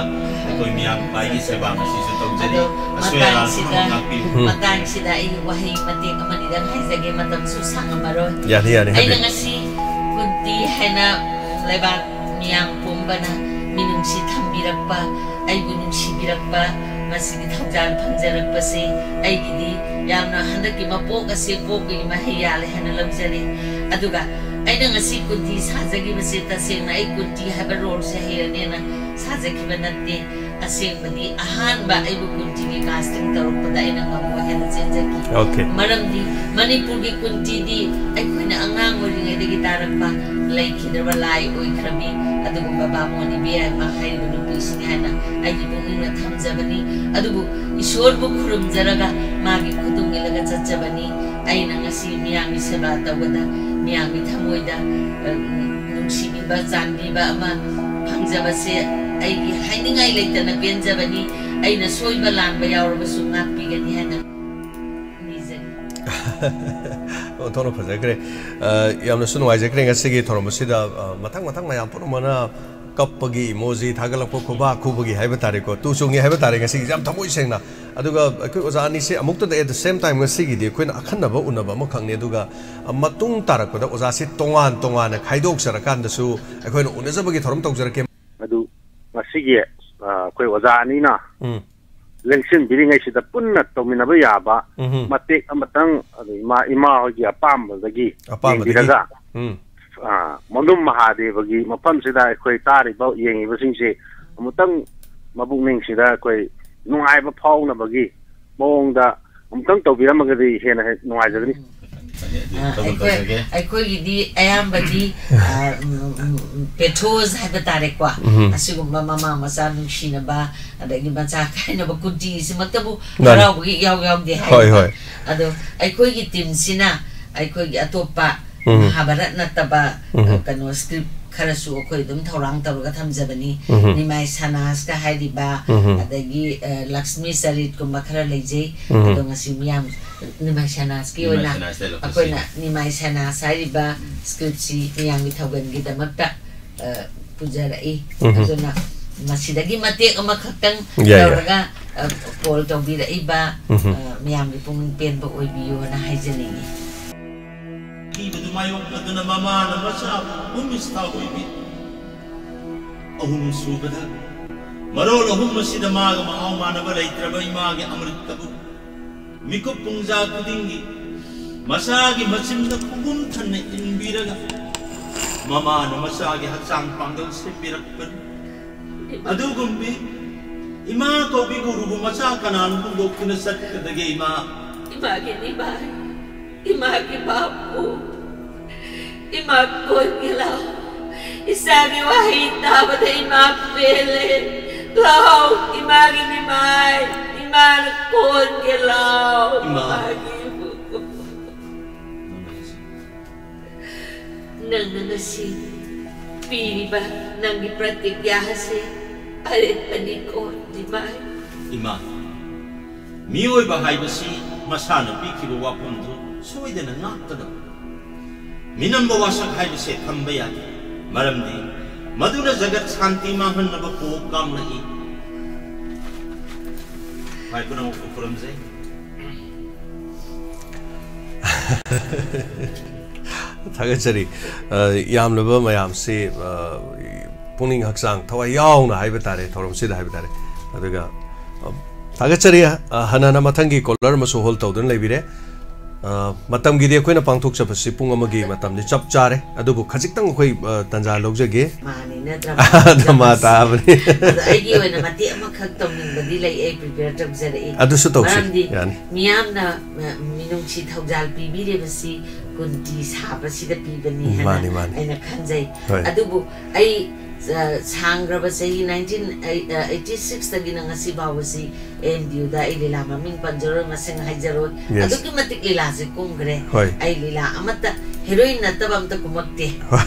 ꯑꯩꯈꯣꯏ ꯃꯤꯌꯥꯝ ꯈ꯭ꯋꯥꯏꯒꯤ ꯁꯦꯕꯥ ꯉꯁꯤꯁꯨ ꯇꯧꯖꯔꯤ꯫ ꯑꯗꯣ ꯑꯁꯣꯏ ꯑꯔꯥꯟ ꯃꯇꯥꯡꯁꯤꯗ, ꯄꯨꯝꯅꯃꯛ ꯉꯥꯛꯄꯤꯌꯨ꯫ ꯎꯝ꯫ ꯃꯇꯥꯡꯁꯤꯗ ꯑꯩ ꯋꯥꯍꯩ ꯃꯇꯦꯛ ꯑꯃꯅꯤꯗꯪ ꯍꯥꯏꯖꯒꯦ, ꯃꯇꯝꯁꯨ ꯁꯥꯡꯉꯝꯃꯔꯣꯏ꯫ ꯌꯥꯅꯤ, ꯌꯥꯅꯤ, ꯑꯩꯅ ꯍꯥꯏꯕꯤꯌꯨ꯫ ꯉꯁꯤ ꯀꯨꯟꯇꯤ ꯍꯥꯏꯅ ꯂꯩꯕꯥꯛ ꯃꯤꯌꯥꯝ ꯄꯨꯝꯕꯅ ꯃꯤꯅꯨꯡꯁꯤ ꯊꯝꯕꯤꯔꯛꯄ, ꯑꯩꯕꯨ ꯅꯨꯡꯁꯤꯕꯤꯔꯛꯄ, ꯃꯁꯤꯒꯤ ꯊꯧꯖꯥꯜ ꯐꯪꯖꯔꯛꯄꯁꯤ ꯑꯩꯒꯤꯗꯤ ꯌꯥꯝꯅ ꯍꯟꯗꯛꯀꯤ ꯃꯄꯣꯛ ꯑꯁꯤ ꯄꯣꯛꯄꯒꯤ ꯃꯍꯩ ꯌꯥꯜꯂꯦ ꯍꯥꯏꯅ ꯂꯧꯖꯔꯤ꯫ ꯑꯗꯨꯒ ꯑꯩꯅ ꯉꯁꯤ ꯀꯨꯟꯇꯤ ꯁꯥꯖꯈꯤꯕꯁꯦ ꯇꯁꯦꯡꯅ ꯑꯩ ꯀꯨꯟꯇꯤ ꯍꯥꯏꯕ ꯔꯣꯜꯁꯦ ꯍꯩꯔꯅꯦꯅ ꯁꯥꯖꯈꯤꯕ ꯅꯠꯇꯦ꯫ ꯑꯁꯦꯡꯕꯗꯤ ꯑꯍꯥꯟꯕ ꯑꯩꯕꯨ ꯀꯨꯟꯇꯤꯒꯤ ꯀꯥꯁꯇꯤꯡ ꯇꯧꯔꯛꯄꯗ ꯑꯩꯅ ꯉꯝꯃꯣꯏ ꯍꯥꯏꯅ ꯆꯦꯟꯖꯈꯤ꯫ ꯑꯣꯀꯦ꯫ ꯃꯔꯝꯗꯤ ꯃꯅꯤꯄꯨꯔꯒꯤ ꯀꯨꯟꯇꯤꯗꯤ ꯑꯩꯈꯣꯏꯅ ꯑꯉꯥꯡ ꯑꯣꯏꯔꯤꯉꯩꯗꯒꯤ ꯇꯥꯔꯛꯄ ꯂꯩꯈꯤꯗ꯭ꯔꯕ ꯂꯥꯏ ꯑꯣꯏꯈ꯭ꯔꯕꯤ ꯑꯗꯨꯒꯨꯝꯕ ꯕꯥꯃꯣꯟ ꯏꯕꯦꯝꯃ ꯍꯥꯏꯔꯤꯕ ꯅꯨꯄꯤꯁꯤꯅꯤ ꯍꯥꯏꯅ ꯑꯩꯒꯤ ꯄꯨꯛꯅꯤꯡꯅ ꯊꯝꯖꯕꯅꯤ꯫ ꯑꯗꯨꯕꯨ ꯏꯁꯣꯔꯕꯨ ꯈꯨꯔꯨꯝꯖꯔꯒ ꯃꯥꯒꯤ ꯈꯨꯗꯨꯝ ꯏꯜꯂꯒ ꯆꯠꯆꯕꯅꯤ꯫ ꯑꯩꯅ ꯉꯁꯤ ꯃꯤꯌꯥꯝꯒꯤ ꯁꯦꯕꯥ ꯇꯧꯕꯗ ꯃꯤꯌꯥꯝꯒꯤ ꯊꯃꯣꯏꯗ, ꯑ, ꯅꯨꯡꯁꯤꯕꯤꯕ, ꯆꯥꯟꯕꯤꯕ ꯑꯃ ꯐꯪꯖꯕꯁꯦ ꯑꯩꯒꯤ ꯍꯥꯏꯅꯤꯡꯉꯥꯏ ꯂꯩꯇꯅ ꯄꯦꯟꯖꯕꯅꯤ꯫ ꯑꯩꯅ ꯁꯣꯏꯕ ꯂꯥꯟꯕ ꯌꯥꯎꯔꯕꯁꯨ ꯉꯥꯛꯄꯤꯒꯅꯤ ꯍꯥꯏꯅ ꯅꯤꯖꯔꯤ꯫ ꯑꯣꯟꯊꯣꯛꯅ ꯐꯖꯈ꯭ꯔꯦ꯫ ꯑ, ꯌꯥꯝꯅꯁꯨ ꯅꯨꯡꯉꯥꯏꯖꯈ꯭ꯔꯦ ꯉꯁꯤꯒꯤ ꯊꯧꯔꯝ ꯑꯁꯤꯗ, ꯑ, ꯃꯊꯪ ꯃꯊꯪ ꯃꯌꯥꯝ ꯄꯨꯝꯅꯃꯛꯅ ꯀꯞꯄꯒꯤ emoji ꯊꯥꯒꯠꯂꯛꯄ, ꯈꯨꯕꯥꯛ ꯈꯨꯕꯒꯤ ꯍꯥꯏꯕ ꯇꯥꯔꯦꯀꯣ, ꯇꯨ ꯆꯣꯡꯉꯤ ꯍꯥꯏꯕ ꯇꯥꯔꯦ ꯉꯁꯤꯒꯤꯁꯦ ꯌꯥꯝ ꯊꯃꯣꯏ ꯁꯦꯡꯅ꯫ ꯑꯗꯨꯒ ꯑꯩꯈꯣꯏ ꯑꯣꯖꯥ ꯑꯅꯤꯁꯦ ꯑꯃꯨꯛꯇꯗ at the same time ꯉꯁꯤꯒꯤꯗꯤ ꯑꯩꯈꯣꯏꯅ ꯑꯈꯟꯅꯕ ꯎꯅꯕ ꯑꯃꯈꯛꯅꯤ꯫ ꯑꯗꯨꯒ, ꯑ, ꯃꯇꯨꯡ ꯇꯥꯔꯛꯄꯗ ꯑꯣꯖꯥꯁꯤ ꯇꯣꯉꯥꯟ ꯇꯣꯉꯥꯟꯅ ꯈꯥꯏꯗꯣꯛꯆꯔꯀꯥꯟꯗꯁꯨ ꯑꯩꯈꯣꯏꯅ ꯎꯅꯖꯕꯒꯤ ꯊꯧꯔꯝ ꯇꯧꯖꯔꯛꯀꯦ꯫ ꯑꯗꯨ ꯉꯁꯤꯒꯤ, ꯑ, ꯑꯩꯈꯣꯏ ꯑꯣꯖꯥ ꯑꯅꯤꯅ ꯎꯝ꯫ ꯂꯦꯡꯁꯤꯟꯕꯤꯔꯤꯉꯩꯁꯤꯗ ꯄꯨꯟꯅ ꯇꯧꯃꯤꯟꯅꯕ ꯌꯥꯕ ꯎꯝꯍꯨꯝ꯫ ꯃꯇꯦꯛ ꯑꯃꯇꯪ, ꯑꯗꯨ ꯏꯃꯥ, ꯏꯃꯥ ꯍꯣꯏꯒꯤ ꯑꯄꯥꯝꯕꯗꯒꯤ ꯑꯄꯥꯝꯕꯗꯒꯤ꯫ ꯌꯦꯡꯕꯤꯔꯒ, ꯎꯝ꯫ ꯑ, ꯃꯅꯨꯝ ꯃꯍꯥꯗꯦꯕꯒꯤ ꯃꯐꯝꯁꯤꯗ ꯑꯩꯈꯣꯏ ꯇꯥꯔꯤꯕ, ꯌꯦꯡꯉꯤꯕꯁꯤꯡꯁꯦ ꯑꯃꯨꯛꯇꯪ ꯃꯄꯨꯛꯅꯤꯡꯁꯤꯗ ꯑꯩꯈꯣꯏ ꯅꯨꯡꯉꯥꯏꯕ ꯐꯥꯎꯅꯕꯒꯤ ꯃꯑꯣꯡꯗ ꯑꯃꯨꯛꯇꯪ ꯇꯧꯕꯤꯔꯝꯃꯒꯗꯤ ꯍꯦꯟꯅ ꯍꯦꯛ ꯅꯨꯡꯉꯥꯏꯖꯒꯅꯤ꯫ ꯑ, ꯑꯩꯈꯣꯏ ꯑꯩꯈꯣꯏꯒꯤꯗꯤ ꯑꯌꯥꯝꯕꯗꯤ, ꯑ, ꯎꯝ, ꯎꯝ, ꯎꯝ, ꯄꯦꯊꯣꯁ ꯍꯥꯏꯕ ꯇꯥꯔꯦꯀꯣ, ꯑꯁꯤꯒꯨꯝꯕ ꯃꯃꯥ ꯃꯆꯥ ꯅꯨꯡꯁꯤꯅꯕ, ꯑꯗꯒꯤ ꯃꯆꯥ ꯈꯥꯏꯅꯕ ꯀꯨꯟꯇꯤꯁꯤꯃꯛꯇꯕꯨ ꯃꯥꯅꯤ꯫ ꯍꯔꯥꯎꯕꯒꯤ ꯏꯌꯥꯎ ꯌꯥꯎꯗꯦ ꯍꯣꯏ, ꯍꯥꯏꯌꯦꯕ꯫ ꯍꯣꯏ꯫ ꯑꯗꯣ ꯑꯩꯈꯣꯏꯒꯤ ꯇꯤꯝꯁꯤꯅ ꯑꯩꯈꯣꯏꯒꯤ ꯑꯇꯣꯞꯄ ꯎꯝ꯫ ꯃꯍꯥꯚꯥꯔꯠ ꯅꯠꯇꯕ, ꯎꯝ꯫ ꯑ, ꯀꯩꯅꯣ, ꯁ꯭ꯀ꯭ꯔꯤꯞ ꯈꯔꯁꯨ ꯑꯩꯈꯣꯏ ꯑꯗꯨꯝ ꯊꯧꯔꯥꯡ ꯇꯧꯔꯒ ꯊꯝꯖꯕꯅꯤ꯫ ꯎꯝ꯫ ꯅꯤꯃꯥꯏ ꯁꯅꯥꯁꯀ ꯍꯥꯏꯔꯤꯕ, ꯎꯝ꯫ ꯑꯗꯒꯤ, ꯑ, ꯂꯛꯁꯃꯤ ꯆꯔꯤꯠꯀꯨꯝꯕ ꯈꯔ ꯂꯩꯖꯩ꯫ ꯎꯝ꯫ ꯑꯗꯣ ꯉꯁꯤ ꯃꯤꯌꯥꯝ ꯅꯤꯃꯥꯏ ꯁꯅꯥꯁꯀꯤ ꯅꯤꯃꯥꯏ ꯑꯣꯏꯅ ꯁꯅꯥꯁꯇ ꯂꯧꯈꯠꯁꯤ꯫ ꯑꯩꯈꯣꯏꯅ ꯅꯤꯃꯥꯏ ꯁꯅꯥꯁ ꯍꯥꯏꯔꯤꯕ ꯁ꯭ꯀ꯭ꯔꯤꯞꯁꯤ ꯃꯤꯌꯥꯝꯒꯤ ꯊꯧꯒꯜꯒꯤꯗꯃꯛꯇ, ꯑ, ꯄꯨꯖꯔꯛꯏ꯫ ꯎꯝ꯫ ꯑꯗꯨꯅ ꯃꯁꯤꯗꯒꯤ ꯃꯇꯦꯛ ꯑꯃꯈꯛꯇꯪ ꯌꯥꯏ, ꯌꯥꯏ꯫ ꯇꯧꯔꯒ, ꯑ, ꯀꯣꯜ ꯇꯧꯕꯤꯔꯛꯏꯕ, ꯎꯝ꯫ ꯑ, ꯃꯤꯌꯥꯝꯒꯤ ꯄꯨꯛꯅꯤꯡ ꯄꯦꯟꯕ ꯑꯣꯏꯕꯤꯌꯨꯅ ꯍꯥꯏꯖꯅꯤꯡꯉꯤ꯫ ꯊꯤꯕꯗꯨ ꯃꯥꯌꯣꯛꯅꯗꯨꯅ ꯃꯃꯥꯅ ꯃꯆꯥꯕꯨ ꯎꯃꯤꯁ ꯊꯥꯎ ꯑꯣꯏꯕꯤ꯫ ꯑꯍꯨꯝ ꯁꯨꯕꯗ, ꯃꯔꯣꯜ ꯑꯍꯨꯝ ꯑꯁꯤꯗ ꯃꯥꯒ ꯃꯍꯥꯎ ꯃꯥꯟꯅꯕ ꯂꯩꯇ꯭ꯔꯕ ꯏꯃꯥꯒꯤ ꯑꯃ꯭ꯔꯤꯠꯇꯕꯨ ꯃꯤꯀꯨꯞ ꯄꯨꯡꯖꯥ ꯈꯨꯗꯤꯡꯒꯤ ꯃꯆꯥꯒꯤ ꯃꯆꯤꯟꯗ ꯈꯨꯒꯨꯝ ꯊꯟꯅ ꯏꯟꯕꯤꯔꯒ ꯃꯃꯥꯅ ꯃꯆꯥꯒꯤ ꯍꯛꯆꯥꯡ ꯄꯥꯡꯒꯜ ꯁꯦꯝꯕꯤꯔꯛꯄꯅꯤ꯫ ꯑꯗꯨꯒꯨꯝꯕꯤ ꯏꯃꯥ ꯀꯧꯕꯤ ꯒꯨꯔꯨꯕꯨ ꯃꯆꯥ ꯀꯅꯥꯅ ꯍꯨꯟꯗꯣꯛꯇꯨꯅ ꯆꯠꯀꯗꯒꯦ, ꯏꯃꯥ? ꯏꯃꯥꯒꯤ ꯅꯤꯃꯥꯏ, ꯏꯃꯥꯒꯤ ꯕꯥꯄꯨ, ꯏꯃꯥ ꯀꯣꯟꯒꯦ ꯂꯥꯎ꯫ ꯏꯆꯥꯒꯤ ꯋꯥꯍꯩ ꯇꯥꯕꯗ ꯏꯃꯥ ꯄꯦꯜꯂꯦ꯫ ꯂꯥꯎ, ꯏꯃꯥꯒꯤ ꯅꯤꯃꯥꯏ, ꯏꯃꯥꯅ ꯀꯣꯟꯒꯦ ꯂꯥꯎ꯫ ꯏꯃꯥ꯫ ꯏꯃꯥꯒꯤ ꯅꯪꯅ ꯉꯁꯤ ꯄꯤꯔꯤꯕ ꯅꯪꯒꯤ ꯄ꯭ꯔꯇꯤꯒ꯭ꯌꯥ ꯑꯁꯤ ꯑꯔꯦꯞꯄꯅꯤꯀꯣ, ꯅꯤꯃꯥꯏ꯫ ꯏꯃꯥ, ꯃꯤꯑꯣꯏꯕ ꯍꯥꯏꯕꯁꯤ ꯃꯁꯥꯅ ꯄꯤꯈꯤꯕ ꯋꯥꯐꯝꯗꯨ ꯁꯣꯏꯗꯅ ꯉꯥꯛꯀꯗꯕ꯫ ꯃꯤꯅꯝꯕ ꯋꯥꯁꯛ ꯍꯥꯏꯕꯁꯦ ꯊꯝꯕ ꯌꯥꯗꯦ, ꯃꯔꯝꯗꯤ ꯃꯗꯨꯅ ꯖꯒꯠ ꯁꯥꯟꯇꯤ ꯃꯥꯡꯍꯟꯅꯕ ꯀꯣꯛ ꯀꯥꯝꯂꯛꯏ꯫ ꯃꯥꯏ ꯄꯨꯝꯅꯃꯛꯄꯨ ꯈꯨꯔꯨꯝꯖꯩ꯫ ꯊꯥꯒꯠꯆꯔꯤ꯫ ꯑ, ꯌꯥꯝꯂꯕ ꯃꯌꯥꯝꯁꯤ, ꯑ, ꯄꯨꯛꯅꯤꯡ ꯍꯛꯆꯥꯡ ꯊꯋꯥꯏ ꯌꯥꯎꯅ ꯍꯥꯏꯕ ꯇꯥꯔꯦ, ꯊꯧꯔꯝꯁꯤꯗ ꯍꯥꯏꯕ ꯇꯥꯔꯦ꯫ ꯑꯗꯨꯒ, ꯑ, ꯊꯥꯒꯠꯆꯔꯤ꯫ ꯑ, ꯍꯟꯅ ꯍꯟꯅ ꯃꯊꯪꯒꯤ ꯀꯣꯂꯔ ꯑꯃꯁꯨ ꯍꯣꯜ ꯇꯧꯗꯨꯅ ꯂꯩꯕꯤꯔꯦ꯫ ꯑ, ꯃꯇꯝꯒꯤꯗꯤ ꯑꯩꯈꯣꯏꯅ ꯄꯥꯡꯊꯣꯛꯆꯕꯁꯤ ꯄꯨꯡ ꯑꯃꯒꯤ ꯃꯇꯝꯗꯤ ꯆꯞ ꯆꯥꯔꯦ, ꯑꯗꯨꯕꯨ ꯈꯖꯤꯛꯇꯪ ꯑꯩꯈꯣꯏ, ꯑ, ꯇꯥꯟꯖꯥ ꯂꯧꯖꯒꯦ꯫ ꯃꯥꯅꯤ, ꯅꯠꯇ꯭ꯔꯥ? ꯗ꯭ꯔꯃꯥ ꯇꯥꯕꯅꯤ꯫ ꯑꯗꯣ ꯑꯩꯒꯤ ꯑꯣꯏꯅ ꯃꯇꯦꯛ ꯑꯃꯈꯛ ꯇꯧꯅꯤꯡꯕꯗꯤ ꯂꯩ, ꯑꯩ ꯄ꯭ꯔꯤꯄꯦꯌꯔ ꯇꯧꯖꯔꯛꯏ꯫ ꯑꯗꯨꯁꯨ ꯇꯧꯁꯤ, ꯃꯔꯝꯗꯤ ꯌꯥꯅꯤ꯫ ꯃꯤꯌꯥꯝꯅ, ꯑ, ꯃꯤꯅꯨꯡꯁꯤ ꯊꯧꯖꯥꯜ ꯄꯤꯕꯤꯔꯤꯕꯁꯤ ꯀꯨꯟꯇꯤ ꯁꯥꯕꯁꯤꯗ ꯄꯤꯕꯅꯤ ꯍꯥꯏꯅ ꯃꯥꯅꯤ, ꯃꯥꯅꯤ꯫ ꯑꯩꯅ ꯈꯟꯖꯩ꯫ ꯍꯣꯏ꯫ ꯑꯗꯨꯕꯨ ꯑꯩ, ꯑ, ꯁꯥꯡꯈ꯭ꯔꯕ ꯆꯍꯤ ꯅꯥꯏꯟꯇꯤꯟ ꯑꯩꯠꯇꯤ ꯁꯤꯛꯁꯇꯒꯤꯅ ꯉꯁꯤ ꯐꯥꯎꯕꯁꯤ ꯑꯦ ꯑꯦꯝ ꯗꯤ ꯌꯨꯗ ꯑꯩ ꯂꯤꯂꯥ ꯃꯃꯤꯡ ꯄꯟꯖꯔꯣꯏ, ꯃꯁꯤꯡ ꯍꯥꯏꯖꯔꯣꯏ꯫ Yes. ꯑꯗꯨꯛꯀꯤ ꯃꯇꯤꯛ ꯂꯤꯂꯥꯁꯦ ꯀꯨꯝꯈ꯭ꯔꯦ꯫ ꯍꯣꯏ꯫ ꯑꯩ ꯂꯤꯂꯥ ꯑꯃꯠꯇ ꯍꯦꯔꯣꯏꯟ ꯅꯠꯇꯕ ꯑꯝꯇ ꯀꯨꯝꯃꯛꯇꯦ꯫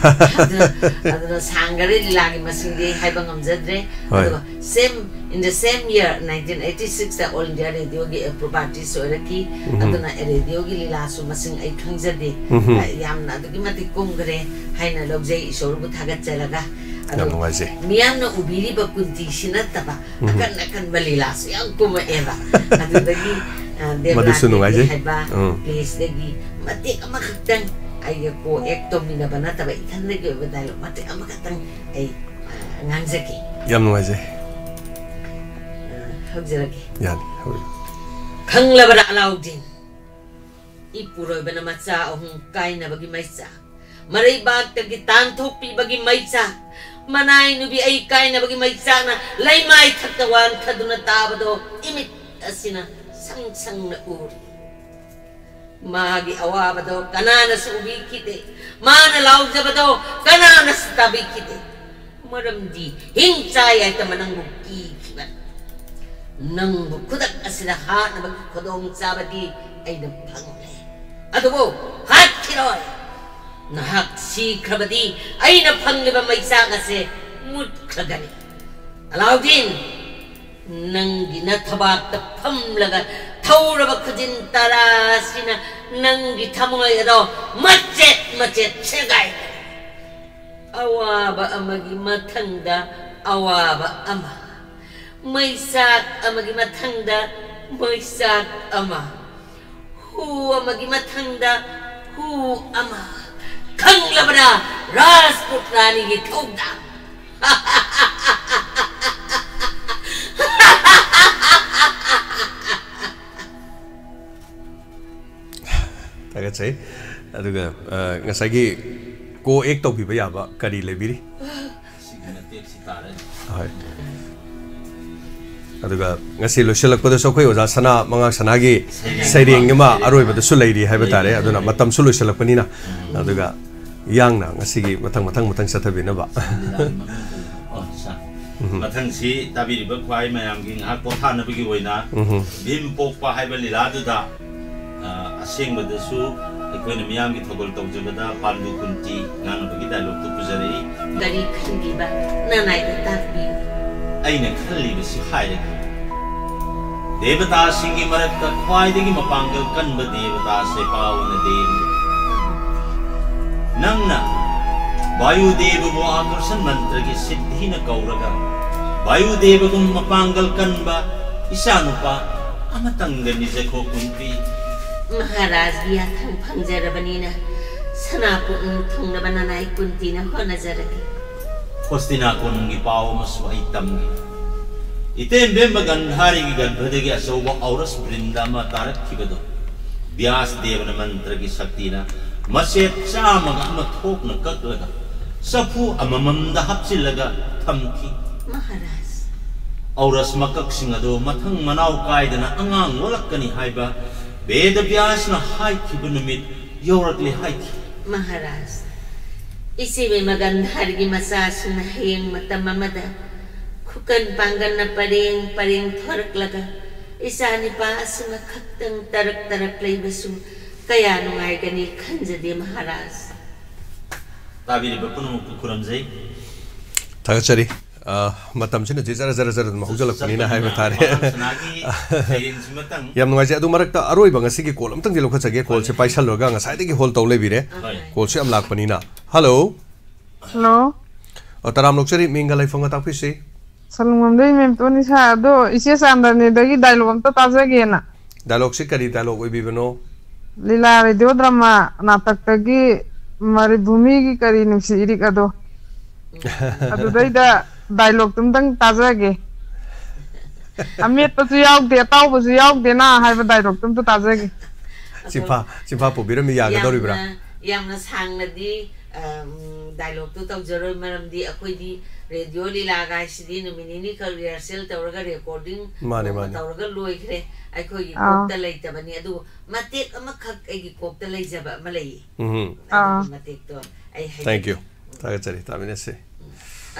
ꯑꯗꯨꯅ, ꯑꯗꯨꯅ ꯁꯥꯡꯈꯔꯦ ꯂꯤꯂꯥꯒꯤ ꯃꯁꯤꯡꯗꯤ ꯑꯩ ꯍꯥꯏꯕ ꯉꯝꯖꯗ꯭ꯔꯦ꯫ ꯍꯣꯏ꯫ ꯑꯗꯨꯒ same, in the same year, nineteen eighty sixꯇ All India Radioꯒꯤ approve artist ꯑꯣꯏꯔꯛꯈꯤ꯫ ꯎꯝ꯫ ꯑꯗꯨꯅ ꯔꯦꯗꯤꯑꯣꯒꯤ ꯂꯤꯂꯥꯁꯨ ꯃꯁꯤꯡ ꯑꯩ ꯈꯪꯖꯗꯦ꯫ ꯎꯝ꯫ ꯑ, ꯌꯥꯝꯅ ꯑꯗꯨꯛꯀꯤ ꯃꯇꯤꯛ ꯀꯨꯝꯈ꯭ꯔꯦ ꯍꯥꯏꯅ ꯂꯧꯖꯩ, ꯏꯁꯣꯔꯕꯨ ꯊꯥꯒꯠꯆꯔꯒ꯫ ꯑꯗꯣ ꯌꯥꯝ ꯅꯨꯡꯉꯥꯏꯖꯩ꯫ ꯃꯤꯌꯥꯝꯅ ꯎꯕꯤꯔꯤꯕ ꯀꯨꯟꯇꯤꯁꯤ ꯅꯠꯇꯕ ꯎꯝ꯫ ꯑꯀꯟ ꯑꯀꯟꯕ ꯂꯤꯂꯥꯁꯨ ꯌꯥꯝ ꯀꯨꯝꯃꯛꯑꯦꯕ꯫ ꯑꯗꯨꯗꯒꯤ, ꯑ, ꯃꯗꯨꯁꯨ ꯗꯦꯕꯔꯥꯇꯤꯒꯤ ꯅꯨꯡꯉꯥꯏꯖꯩ꯫ ꯍꯥꯏꯕ ꯎꯝ꯫ ꯄ꯭ꯂꯦꯁꯤꯗꯒꯤ ꯃꯇꯦꯛ ꯑꯃꯈꯛꯇꯪ, ꯑꯩꯒ ꯀꯣ ꯑꯦꯛ ꯇꯧꯃꯤꯟꯅꯕ ꯅꯠꯇꯕ ꯏꯊꯟꯗꯒꯤ ꯑꯣꯏꯕ ꯗꯥꯏꯂꯣꯛ ꯃꯇꯦꯛ ꯑꯃꯈꯛꯇꯪ ꯑꯩ, ꯑ, ꯉꯥꯡꯖꯒꯦ꯫ ꯌꯥꯝ ꯅꯨꯡꯉꯥꯏꯖꯩ꯫ ꯑ, ꯍꯧꯖꯔꯒꯦ꯫ ꯌꯥꯅꯤ, ꯍꯧꯔꯣ꯫ ꯈꯪꯂꯕꯔꯥ ꯑꯂꯥꯎꯗꯤꯟ? ꯏꯄꯨꯔꯣꯏꯕꯅ ꯃꯆꯥ ꯑꯍꯨꯝ ꯀꯥꯏꯅꯕꯒꯤ ꯃꯩꯆꯥꯛ, ꯃꯔꯩꯕꯥꯛꯇꯒꯤ ꯇꯥꯟꯊꯣꯛꯄꯤꯕꯒꯤ ꯃꯩꯆꯥꯛ, ꯃꯅꯥꯏ ꯅꯨꯕꯤ ꯑꯩ ꯀꯥꯏꯅꯕꯒꯤ ꯃꯩꯆꯥꯛꯅ ꯂꯩꯃꯥꯏ ꯊꯛꯇ ꯋꯥꯟꯊꯗꯨꯅ ꯇꯥꯕꯗꯣ ꯏꯃꯤꯠ ꯑꯁꯤꯅ ꯁꯪ ꯁꯪꯅ ꯎꯔꯤ꯫ ꯃꯥꯒꯤ ꯑꯋꯥꯕꯗꯣ ꯀꯅꯥꯅꯁꯨ ꯎꯕꯤꯈꯤꯗꯦ, ꯃꯥꯅ ꯂꯥꯎꯖꯕꯗꯣ ꯀꯅꯥꯅꯁꯨ ꯇꯥꯕꯤꯈꯤꯗꯦ꯫ ꯃꯔꯝꯗꯤ ꯍꯤꯡ ꯆꯥꯏ ꯍꯥꯏꯇꯅ ꯅꯪꯕꯨ ꯀꯤꯈꯤꯕ, ꯅꯪꯕꯨ ꯈꯨꯗꯛ ꯑꯁꯤꯗ ꯍꯥꯠꯅꯕꯒꯤ ꯈꯨꯗꯣꯡꯆꯥꯕꯗꯤ ꯑꯩꯅ ꯐꯪꯂꯦ, ꯑꯗꯨꯕꯨ ꯍꯥꯠꯈꯤꯔꯣꯏ꯫ ꯅꯍꯥꯛ ꯁꯤꯈ꯭ꯔꯕꯗꯤ ꯑꯩꯅ ꯐꯪꯂꯤꯕ ꯃꯩꯆꯥꯛ ꯑꯁꯦ ꯃꯨꯠꯈ꯭ꯔꯒꯅꯤ꯫ ꯑꯂꯥꯎꯗꯤꯟ, ꯅꯪꯒꯤ ꯅꯊꯕꯥꯛꯇ ꯐꯝꯂꯒ ꯊꯧꯔꯕ ꯈꯨꯖꯤꯟ ꯇꯔꯥꯁꯤꯅ ꯅꯪꯒꯤ ꯊꯃꯣꯏ ꯑꯗꯣ ꯃꯆꯦꯠ ꯃꯆꯦꯠ ꯁꯦꯒꯥꯏꯒꯅꯤ꯫ ꯑꯋꯥꯕ ꯑꯃꯒꯤ ꯃꯊꯪꯗ ꯑꯋꯥꯕ ꯑꯃ, ꯃꯩꯆꯥꯛ ꯑꯃꯒꯤ ꯃꯊꯪꯗ ꯃꯩꯆꯥꯛ ꯑꯃ, ꯍꯨ ꯑꯃꯒꯤ ꯃꯊꯪꯗ ꯍꯨ ꯑꯃ꯫ ꯈꯪꯂꯕ꯭ꯔꯥ ꯔꯥꯖꯄꯨꯠ ꯔꯥꯅꯤꯒꯤ ꯊꯧꯗꯥꯡ? ꯊꯥꯒꯠꯆꯩ꯫ ꯑꯗꯨꯒ, ꯑ, ꯉꯁꯥꯏꯒꯤ ꯀꯣ ꯑꯦꯛ ꯇꯧꯕꯤꯕ ꯌꯥꯕ ꯀꯔꯤ ꯂꯩꯕꯤꯔꯤ? ꯁꯤꯒꯤ ꯃꯇꯦꯛꯁꯤ ꯇꯥꯔꯦ꯫ ꯍꯣꯏ꯫ ꯑꯗꯨꯒ ꯉꯁꯤ ꯂꯣꯏꯁꯤꯜꯂꯛꯄꯗꯁꯨ ꯑꯩꯈꯣꯏ ꯑꯣꯖꯥ ꯁꯅꯥ, ꯃꯉꯥꯡ ꯁꯅꯥꯒꯤ ꯁꯩꯔꯦꯡ ꯁꯩꯔꯦꯡ ꯑꯃ ꯑꯃ ꯑꯔꯣꯏꯕꯗꯁꯨ ꯂꯩꯔꯤ ꯍꯥꯏꯕ ꯇꯥꯔꯦ꯫ ꯑꯗꯨꯅ ꯃꯇꯝꯁꯨ ꯂꯣꯏꯁꯤꯜꯂꯛꯄꯅꯤꯅ, ꯑꯗꯨꯒ ꯌꯥꯡꯅ ꯉꯁꯤꯒꯤ ꯃꯊꯪ, ꯃꯊꯪ, ꯃꯊꯪ ꯆꯠꯊꯕꯤꯅꯕ꯫ ꯂꯤꯂꯥꯒꯤ ꯃꯃꯤꯡ ꯀꯔꯤꯅꯣ? ꯑꯣ, ꯑꯠꯆꯥ꯫ ꯎꯝ꯫ ꯃꯊꯪꯁꯤ ꯇꯥꯕꯤꯔꯤꯕ ꯈ꯭ꯋꯥꯏ ꯃꯌꯥꯝꯒꯤ ꯉꯥꯏꯍꯥꯛ ꯄꯣꯊꯥꯅꯕꯒꯤ ꯑꯣꯏꯅ ꯎꯝ꯫ ꯚꯤꯝ ꯄꯣꯛꯄ ꯍꯥꯏꯕ ꯂꯤꯂꯥꯗꯨꯗ, ꯑ, ꯑꯁꯦꯡꯕꯗꯁꯨ ꯑꯩꯈꯣꯏꯅ ꯃꯤꯌꯥꯝꯒꯤ ꯊꯧꯒꯜ ꯇꯧꯖꯕꯗ ꯄꯥꯟꯗꯨ ꯀꯨꯟꯇꯤ ꯉꯥꯡꯅꯕꯒꯤ ꯗꯥꯏꯂꯣꯛꯇꯨ ꯄꯨꯖꯔꯛꯏ꯫ ꯀꯔꯤ ꯈꯟꯕꯤꯕ? ꯅꯅꯥꯏꯗ ꯇꯥꯛꯄꯤꯌꯨ꯫ ꯑꯩꯅ ꯈꯜꯂꯤꯕꯁꯤ ꯍꯥꯏꯔꯒꯦ꯫ ꯗꯦꯕꯇꯥꯁꯤꯡꯒꯤ ꯃꯔꯛꯇ ꯈ꯭ꯋꯥꯏꯗꯒꯤ ꯃꯄꯥꯡꯒꯜ ꯀꯟꯕ ꯗꯦꯕꯇꯥꯁꯦ ꯄꯥꯋꯅ ꯗꯦꯕꯅꯤ꯫ ꯅꯪꯅ ꯚꯥꯌꯨꯗꯦꯕꯕꯨ ꯑꯥꯀꯔꯁꯟ ꯃꯟꯇ꯭ꯔꯒꯤ ꯁꯤꯗꯙꯤꯅ ꯀꯧꯔꯒ, ꯚꯥꯌꯨꯗꯦꯕꯒꯨꯝ ꯃꯄꯥꯡꯒꯜ ꯀꯟꯕ ꯏꯆꯥꯅꯨꯄꯥ ꯑꯃꯇꯪꯒ ꯅꯤꯖꯈꯣ ꯀꯨꯟꯇꯤ꯫ ꯃꯍꯥꯔꯥꯖꯒꯤ ꯌꯥꯊꯪ ꯐꯪꯖꯔꯕꯅꯤꯅ, ꯁꯅꯥ ꯄꯨꯛꯅꯤꯡ ꯊꯨꯡꯅꯕ ꯅꯅꯥꯏ ꯀꯨꯟꯇꯤꯅ ꯍꯣꯠꯅꯖꯔꯒꯦ꯫ ꯍꯣꯁꯇꯤꯅꯥ ꯀꯣꯅꯨꯡꯒꯤ ꯄꯥꯎ ꯑꯃꯁꯨ ꯑꯩ ꯇꯝꯒꯦ꯫ ꯏꯇꯦꯝꯕꯦꯝꯕ ꯒꯟꯙꯥꯔꯤꯒꯤ ꯒꯔꯚꯗꯒꯤ ꯑꯆꯧꯕ ꯑꯧꯔꯁ ꯕ꯭ꯔꯤꯟꯗ ꯑꯃ ꯇꯥꯔꯛꯈꯤꯕꯗꯨ ꯕ꯭ꯌꯥꯁ ꯗꯦꯕꯅ ꯃꯟꯇ꯭ꯔꯒꯤ ꯁꯛꯇꯤꯅ ꯃꯆꯦꯠ ꯆꯥꯝꯃꯒ ꯑꯃ ꯊꯣꯛꯅ ꯀꯛꯂꯒ ꯆꯐꯨ ꯑꯃꯃꯝꯗ ꯍꯥꯞꯆꯤꯜꯂꯒ ꯊꯝꯈꯤ꯫ ꯃꯍꯥꯔꯥꯖ꯫ ꯑꯧꯔꯁ ꯃꯀꯛꯁꯤꯡ ꯑꯗꯨ ꯃꯊꯪ ꯃꯅꯥꯎ ꯀꯥꯏꯗꯅ ꯑꯉꯥꯡ ꯑꯣꯜꯂꯛꯀꯅꯤ ꯍꯥꯏꯕ ꯕꯦꯗ ꯕ꯭ꯌꯥꯁꯅ ꯍꯥꯏꯈꯤꯕ ꯅꯨꯃꯤꯠ ꯌꯧꯔꯛꯂꯦ ꯍꯥꯏꯈꯤ꯫ ꯃꯍꯥꯔꯥꯖ, ꯏꯆꯦꯕꯦꯝꯃ ꯒꯟꯙꯥꯔꯤꯒꯤ ꯃꯆꯥꯁꯤꯡꯅ ꯍꯌꯦꯡ ꯃꯇꯝ ꯑꯃꯗ ꯈꯨꯀꯟ ꯄꯥꯡꯒꯟꯅ ꯄꯔꯦꯡ ꯄꯔꯦꯡ ꯊꯣꯔꯛꯂꯒ ꯏꯆꯥ ꯅꯤꯄꯥ ꯑꯁꯤꯃ ꯈꯛꯇꯪ ꯇꯔꯛ ꯇꯔꯛ ꯂꯩꯕꯁꯨ ꯀꯌꯥ ꯅꯨꯡꯉꯥꯏꯒꯅꯤ ꯈꯟꯖꯗꯦ ꯃꯍꯥꯔꯥꯖ꯫ ꯇꯥꯕꯤꯔꯤꯕ ꯄꯨꯝꯅꯃꯛꯄꯨ ꯈꯨꯔꯨꯝꯖꯩ꯫ ꯊꯥꯒꯠꯆꯔꯤ꯫ ꯑ, ꯃꯇꯝꯁꯤꯅꯗꯤ ꯖꯔ ꯖꯔ ꯖꯔ ꯑꯗꯨꯝ ꯍꯧꯖꯤꯜꯂꯛꯄꯅꯤꯅ ꯍꯥꯏꯕ ꯇꯥꯔꯦ꯫ ꯃꯉꯥꯡ ꯁꯅꯥꯒꯤ ꯁꯩꯔꯦꯡꯁꯤꯃꯇꯪ꯫ ꯌꯥꯝ ꯅꯨꯡꯉꯥꯏꯖꯩ꯫ ꯑꯗꯨ ꯃꯔꯛꯇ ꯑꯔꯣꯏꯕ ꯉꯁꯤꯒꯤ ꯀꯣꯜ ꯑꯝꯇꯪꯗꯤ ꯂꯧꯈꯠꯆꯒꯦ꯫ ꯀꯣꯜꯁꯦ ꯍꯣꯏ꯫ ꯄꯥꯏꯁꯜꯂꯨꯔꯒ ꯉꯁꯥꯏꯗꯒꯤ ꯍꯣꯜ ꯇꯧ ꯂꯩꯕꯤꯔꯦ꯫ ꯍꯣꯏ꯫ ꯀꯣꯜꯁꯨ ꯌꯥꯝ ꯂꯥꯛꯄꯅꯤꯅ꯫ ꯍꯜꯂꯣ꯫ ꯍꯜꯂꯣ꯫ ꯑ, ꯇꯔꯥꯝ ꯑꯣꯛꯆꯔꯤ, ꯃꯤꯡꯒ ꯂꯩꯐꯝꯒ ꯇꯥꯛꯄꯤꯁꯤ꯫ ꯁꯂꯨꯡꯕꯝꯗꯩ ꯃꯦꯝꯇꯣꯟ ꯏꯁꯥ꯫ ꯑꯗꯣ ꯏꯆꯦ ꯆꯥꯟꯗꯅꯤꯗꯒꯤ ꯗꯥꯏꯂꯣꯛ ꯑꯝꯇ ꯇꯥꯖꯒꯦꯅ꯫ ꯗꯥꯏꯂꯣꯛꯁꯤ ꯀꯔꯤ ꯗꯥꯏꯂꯣꯛ ꯑꯣꯏꯕꯤꯕꯅꯣ? ꯂꯤꯂꯥ ꯔꯦꯗꯤꯑꯣ ꯗ꯭ꯔꯃꯥ ꯅꯥꯇꯛꯇꯒꯤ ꯃꯔꯤꯚꯨꯃꯤꯒꯤ ꯀꯔꯤ ꯅꯨꯡꯁꯤ ꯏꯔꯤꯛ ꯑꯗꯣ꯫ ꯑꯗꯨꯗꯩꯗ ꯗꯥꯏꯂꯣꯛꯇꯨꯝꯇꯪ ꯇꯥꯖꯒꯦ꯫ "ꯑꯃꯦꯠꯄꯁꯨ ꯌꯥꯎꯗꯦ, ꯑꯇꯥꯎꯕꯁꯨ ꯌꯥꯎꯗꯦꯅ" ꯍꯥꯏꯕ ꯗꯥꯏꯂꯣꯛꯇꯨꯝꯇ ꯇꯥꯖꯒꯦ꯫ ꯆꯤꯟꯐꯥ ꯆꯤꯟꯐꯥ ꯄꯨꯕꯤꯔꯝꯃꯤ ꯌꯥꯒꯗꯧꯔꯤꯕ꯭ꯔꯥ? ꯌꯥꯝꯅ ꯁꯥꯡꯅꯗꯤ ꯗꯥꯏꯂꯣꯛꯇꯨ ꯇꯧꯖꯔꯣꯏ, ꯃꯔꯝꯗꯤ ꯑꯩꯈꯣꯏꯗꯤ ꯔꯦꯗꯤꯑꯣ ꯂꯤꯂꯥꯒ ꯍꯥꯏꯁꯤꯗꯤ ꯅꯨꯃꯤꯠ ꯅꯤꯅꯤ ꯈꯛ ꯔꯤꯍꯔꯁꯦꯜ ꯇꯧꯔꯒ ꯔꯦꯀꯣꯔꯗꯤꯡ ꯃꯥꯅꯦ, ꯃꯥꯅꯦ꯫ ꯇꯧꯔꯒ ꯂꯣꯏꯈ꯭ꯔꯦ꯫ ꯑꯩꯈꯣꯏꯒꯤ ꯑꯥ꯫ ꯀꯣꯛꯇ ꯂꯩꯇꯕꯅꯤ꯫ ꯑꯗꯨꯕꯨ ꯃꯇꯦꯛ ꯑꯃꯈꯛ ꯑꯩꯒꯤ ꯀꯣꯛꯇ ꯂꯩꯖꯕ ꯑꯃ ꯂꯩꯌꯦ꯫ ꯎꯝ꯫ ꯑꯗꯨꯒꯤ ꯃꯇꯦꯛꯇꯣ ꯑꯩ ꯍꯥꯏꯖꯒꯦ꯫ Thank you. ꯊꯥꯒꯠꯆꯔꯤ, ꯇꯥꯃꯤꯟꯅꯁꯤ꯫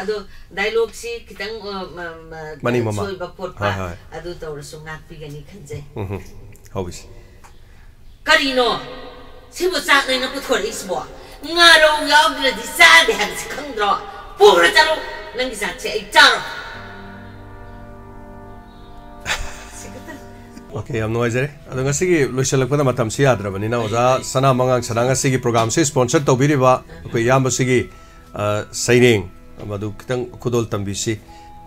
ꯑꯗꯣ ꯗꯥꯏꯂꯣꯛꯁꯤ ꯈꯤꯇꯪ ꯑ, ꯃ- ꯃ- ꯃꯅꯤꯡ ꯃꯃꯥꯡ꯫ ꯁꯣꯏꯕ ꯈꯣꯠꯄ ꯍꯣꯏ, ꯍꯣꯏ꯫ ꯑꯗꯨ ꯇꯧꯔꯁꯨ ꯉꯥꯛꯄꯤꯒꯅꯤ ꯈꯟꯖꯩ꯫ ꯎꯝ꯫ ꯍꯧꯕꯤꯁꯤ꯫ ꯀꯔꯤꯅꯣ ꯁꯤꯕꯨ ꯆꯥꯛꯅꯦꯅ ꯄꯨꯊꯣꯔꯛꯏꯁꯤꯕꯣ? ꯉꯥꯔꯧ ꯌꯥꯎꯗ꯭ꯔꯗꯤ ꯆꯥꯗꯦ ꯍꯥꯏꯕꯁꯤ ꯈꯪꯗ꯭ꯔꯣ? ꯄꯨꯈ꯭ꯔ ꯆꯠꯂꯨ, ꯅꯪꯒꯤ ꯆꯥꯛꯁꯦ ꯑꯩ ꯆꯥꯔꯣ꯫ ꯑꯣꯀꯦ, ꯌꯥꯝ ꯅꯨꯡꯉꯥꯏꯖꯔꯦ꯫ ꯑꯗꯣ ꯉꯁꯤꯒꯤ ꯂꯣꯏꯁꯤꯜꯂꯛꯄꯗ ꯃꯇꯝꯁꯤ ꯌꯥꯗ꯭ꯔꯕꯅꯤꯅ, ꯑꯣꯖꯥ ꯁꯅꯥ ꯃꯉꯥꯡ ꯁꯅꯥ ꯉꯁꯤꯒꯤ ꯄ꯭ꯔꯣꯒꯥꯝꯁꯤ ꯁ꯭ꯄꯣꯟꯁꯔ ꯇꯧꯕꯤꯔꯤꯕ ꯑꯩꯈꯣꯏ ꯏꯌꯥꯝꯕꯁꯤꯒꯤ, ꯑ, ꯁꯩꯔꯦꯡ ꯃꯗꯨ ꯈꯤꯇꯪ ꯈꯨꯗꯣꯜ ꯇꯝꯕꯤꯁꯤ,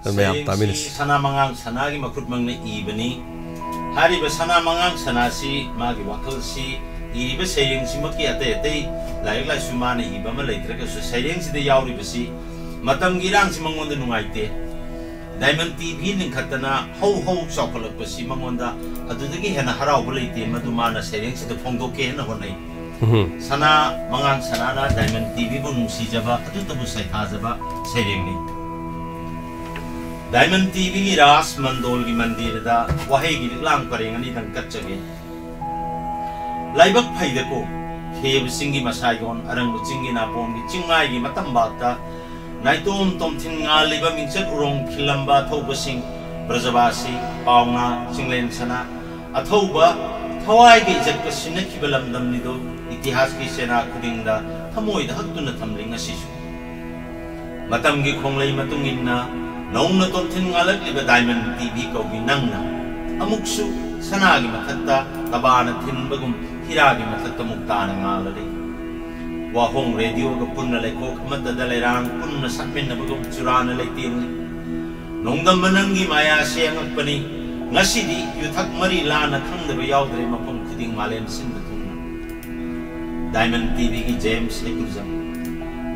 ꯃꯌꯥꯝ ꯁꯩꯔꯦꯡꯁꯤ ꯇꯥꯃꯤꯟꯅꯁꯤ꯫ ꯁꯅꯥ ꯃꯉꯥꯡ ꯁꯅꯥꯒꯤ ꯃꯈꯨꯠꯃꯛꯅ ꯏꯕꯅꯤ꯫ ꯍꯥꯏꯔꯤꯕ ꯁꯅꯥ ꯃꯉꯥꯡ ꯁꯅꯥꯁꯤ ꯃꯥꯒꯤ ꯋꯥꯈꯜꯁꯤ ꯏꯔꯤꯕ ꯁꯩꯔꯦꯡꯁꯤꯃꯛꯀꯤ ꯑꯇꯩ ꯑꯇꯩ ꯂꯥꯏꯔꯤꯛ ꯂꯥꯏꯁꯨ ꯃꯥꯅ ꯏꯕ ꯑꯃ ꯂꯩꯇ꯭ꯔꯒꯁꯨ ꯁꯩꯔꯦꯡꯁꯤꯗ ꯌꯥꯎꯔꯤꯕꯁꯤ ꯃꯇꯝꯒꯤ ꯏꯔꯥꯡꯁꯤ ꯃꯉꯣꯟꯗ ꯅꯨꯡꯉꯥꯏꯇꯦ꯫ ꯗꯥꯏꯃꯟ ꯇꯤꯚꯤ ꯂꯤꯡꯈꯠꯇꯅ ꯍꯧ ꯍꯧ ꯆꯥꯎꯈꯠꯂꯛꯄꯁꯤ ꯃꯉꯣꯟꯗ ꯑꯗꯨꯗꯒꯤ ꯍꯦꯟꯅ ꯍꯔꯥꯎꯕ ꯂꯩꯇꯦ, ꯃꯗꯨ ꯃꯥꯅ ꯁꯩꯔꯦꯡꯁꯤꯗ ꯐꯣꯡꯗꯣꯛꯀꯦ ꯍꯥꯏꯅ ꯍꯣꯠꯅꯩ꯫ ꯎꯝ꯫ ꯁꯅꯥ ꯃꯉꯥꯡ ꯁꯅꯥꯅ ꯗꯥꯏꯃꯟ ꯇꯤꯚꯤꯕꯨ ꯅꯨꯡꯁꯤꯖꯕ ꯑꯗꯨꯇꯕꯨ ꯁꯩꯊꯥꯖꯕ ꯁꯩꯔꯦꯡꯅꯤ꯫ ꯗꯥꯏꯃꯟ ꯇꯤꯚꯤꯒꯤ ꯔꯥꯖ ꯃꯟꯗꯣꯜꯒꯤ ꯃꯟꯗꯤꯔꯗ ꯋꯥꯍꯩꯒꯤ ꯂꯤꯛꯂꯥꯡ ꯄꯔꯦꯡ ꯑꯅꯤꯗꯪ ꯀꯠꯆꯒꯦ꯫ ꯂꯥꯏꯕꯛ ꯐꯩꯗꯀꯣ, ꯈꯦꯕ ꯆꯤꯡꯒꯤ ꯃꯁꯥꯏꯒꯣꯟ, ꯑꯔꯪꯕ ꯆꯤꯡꯒꯤ ꯅꯥꯄꯣꯝꯒꯤ ꯆꯤꯡꯃꯥꯏꯒꯤ ꯃꯇꯝꯕꯥꯛꯇ ꯅꯥꯏꯇꯣꯝ ꯇꯣꯝꯊꯤꯟ ꯉꯥꯜꯂꯤꯕ ꯃꯤꯡꯆꯠ ꯎꯔꯣꯡ ꯈꯤꯜꯂꯝꯕ ꯑꯊꯧꯕꯁꯤꯡ, ꯕ꯭ꯔꯖꯕꯥꯁꯤ, ꯄꯥꯎꯅꯥ, ꯆꯤꯡꯂꯦꯟ ꯁꯅꯥ, ꯑꯊꯧꯕ, ꯊꯋꯥꯏꯒ ꯏꯖꯠꯀ ꯁꯤꯟꯅꯈꯤꯕ ꯂꯝꯗꯝꯅꯤꯗꯣ, ꯏꯇꯤꯍꯥꯁꯀꯤ ꯆꯦꯅꯥ ꯈꯨꯗꯤꯡꯗ ꯊꯃꯣꯏꯗ ꯍꯛꯇꯨꯅ ꯊꯝꯂꯤ ꯉꯁꯤꯁꯨ꯫ ꯃꯇꯝꯒꯤ ꯈꯣꯡꯂꯩ ꯃꯇꯨꯡ ꯏꯟꯅ ꯅꯧꯅ ꯇꯣꯝꯊꯤꯟ ꯉꯥꯜꯂꯛꯂꯤꯕ ꯗꯥꯏꯃꯟ ꯇꯤꯚꯤ ꯀꯧꯕꯤ ꯅꯪꯅ ꯑꯃꯨꯛꯁꯨ ꯁꯅꯥꯒꯤ ꯃꯊꯛꯇ ꯇꯕꯥꯅ ꯊꯤꯟꯕꯒꯨꯝ ꯍꯤꯔꯥꯒꯤ ꯃꯊꯛꯇ ꯃꯨꯛꯇꯥꯅ ꯉꯥꯜꯂꯔꯤ꯫ ꯋꯥꯍꯣꯡ ꯔꯦꯗꯤꯑꯣꯒ ꯄꯨꯟꯅ ꯂꯩꯈꯣꯛ ꯑꯃꯠꯇꯗ ꯂꯩꯔꯥꯡ ꯄꯨꯟꯅ ꯁꯥꯠꯃꯤꯟꯅꯕꯒꯨꯝ ꯆꯨꯔꯥꯅ ꯂꯩꯇꯦꯡꯂꯤ꯫ ꯅꯣꯡꯗꯝꯕ ꯅꯪꯒꯤ ꯃꯥꯌꯥꯁꯦ ꯑꯉꯛꯄꯅꯤ꯫ ꯉꯁꯤꯗꯤ ꯌꯨꯊꯛ ꯃꯔꯤ ꯂꯥꯟꯅ ꯈꯪꯗꯕ ꯌꯥꯎꯗ꯭ꯔꯦ ꯃꯐꯝ ꯈꯨꯗꯤꯡ ꯃꯥꯂꯦꯝ ꯁꯤꯟꯕ ꯊꯨꯡꯅ꯫ ꯗꯥꯏꯃꯟ ꯇꯤꯚꯤꯒꯤ ꯖꯦꯝꯁ ꯍꯩꯀ꯭ꯔꯨꯖꯝ꯫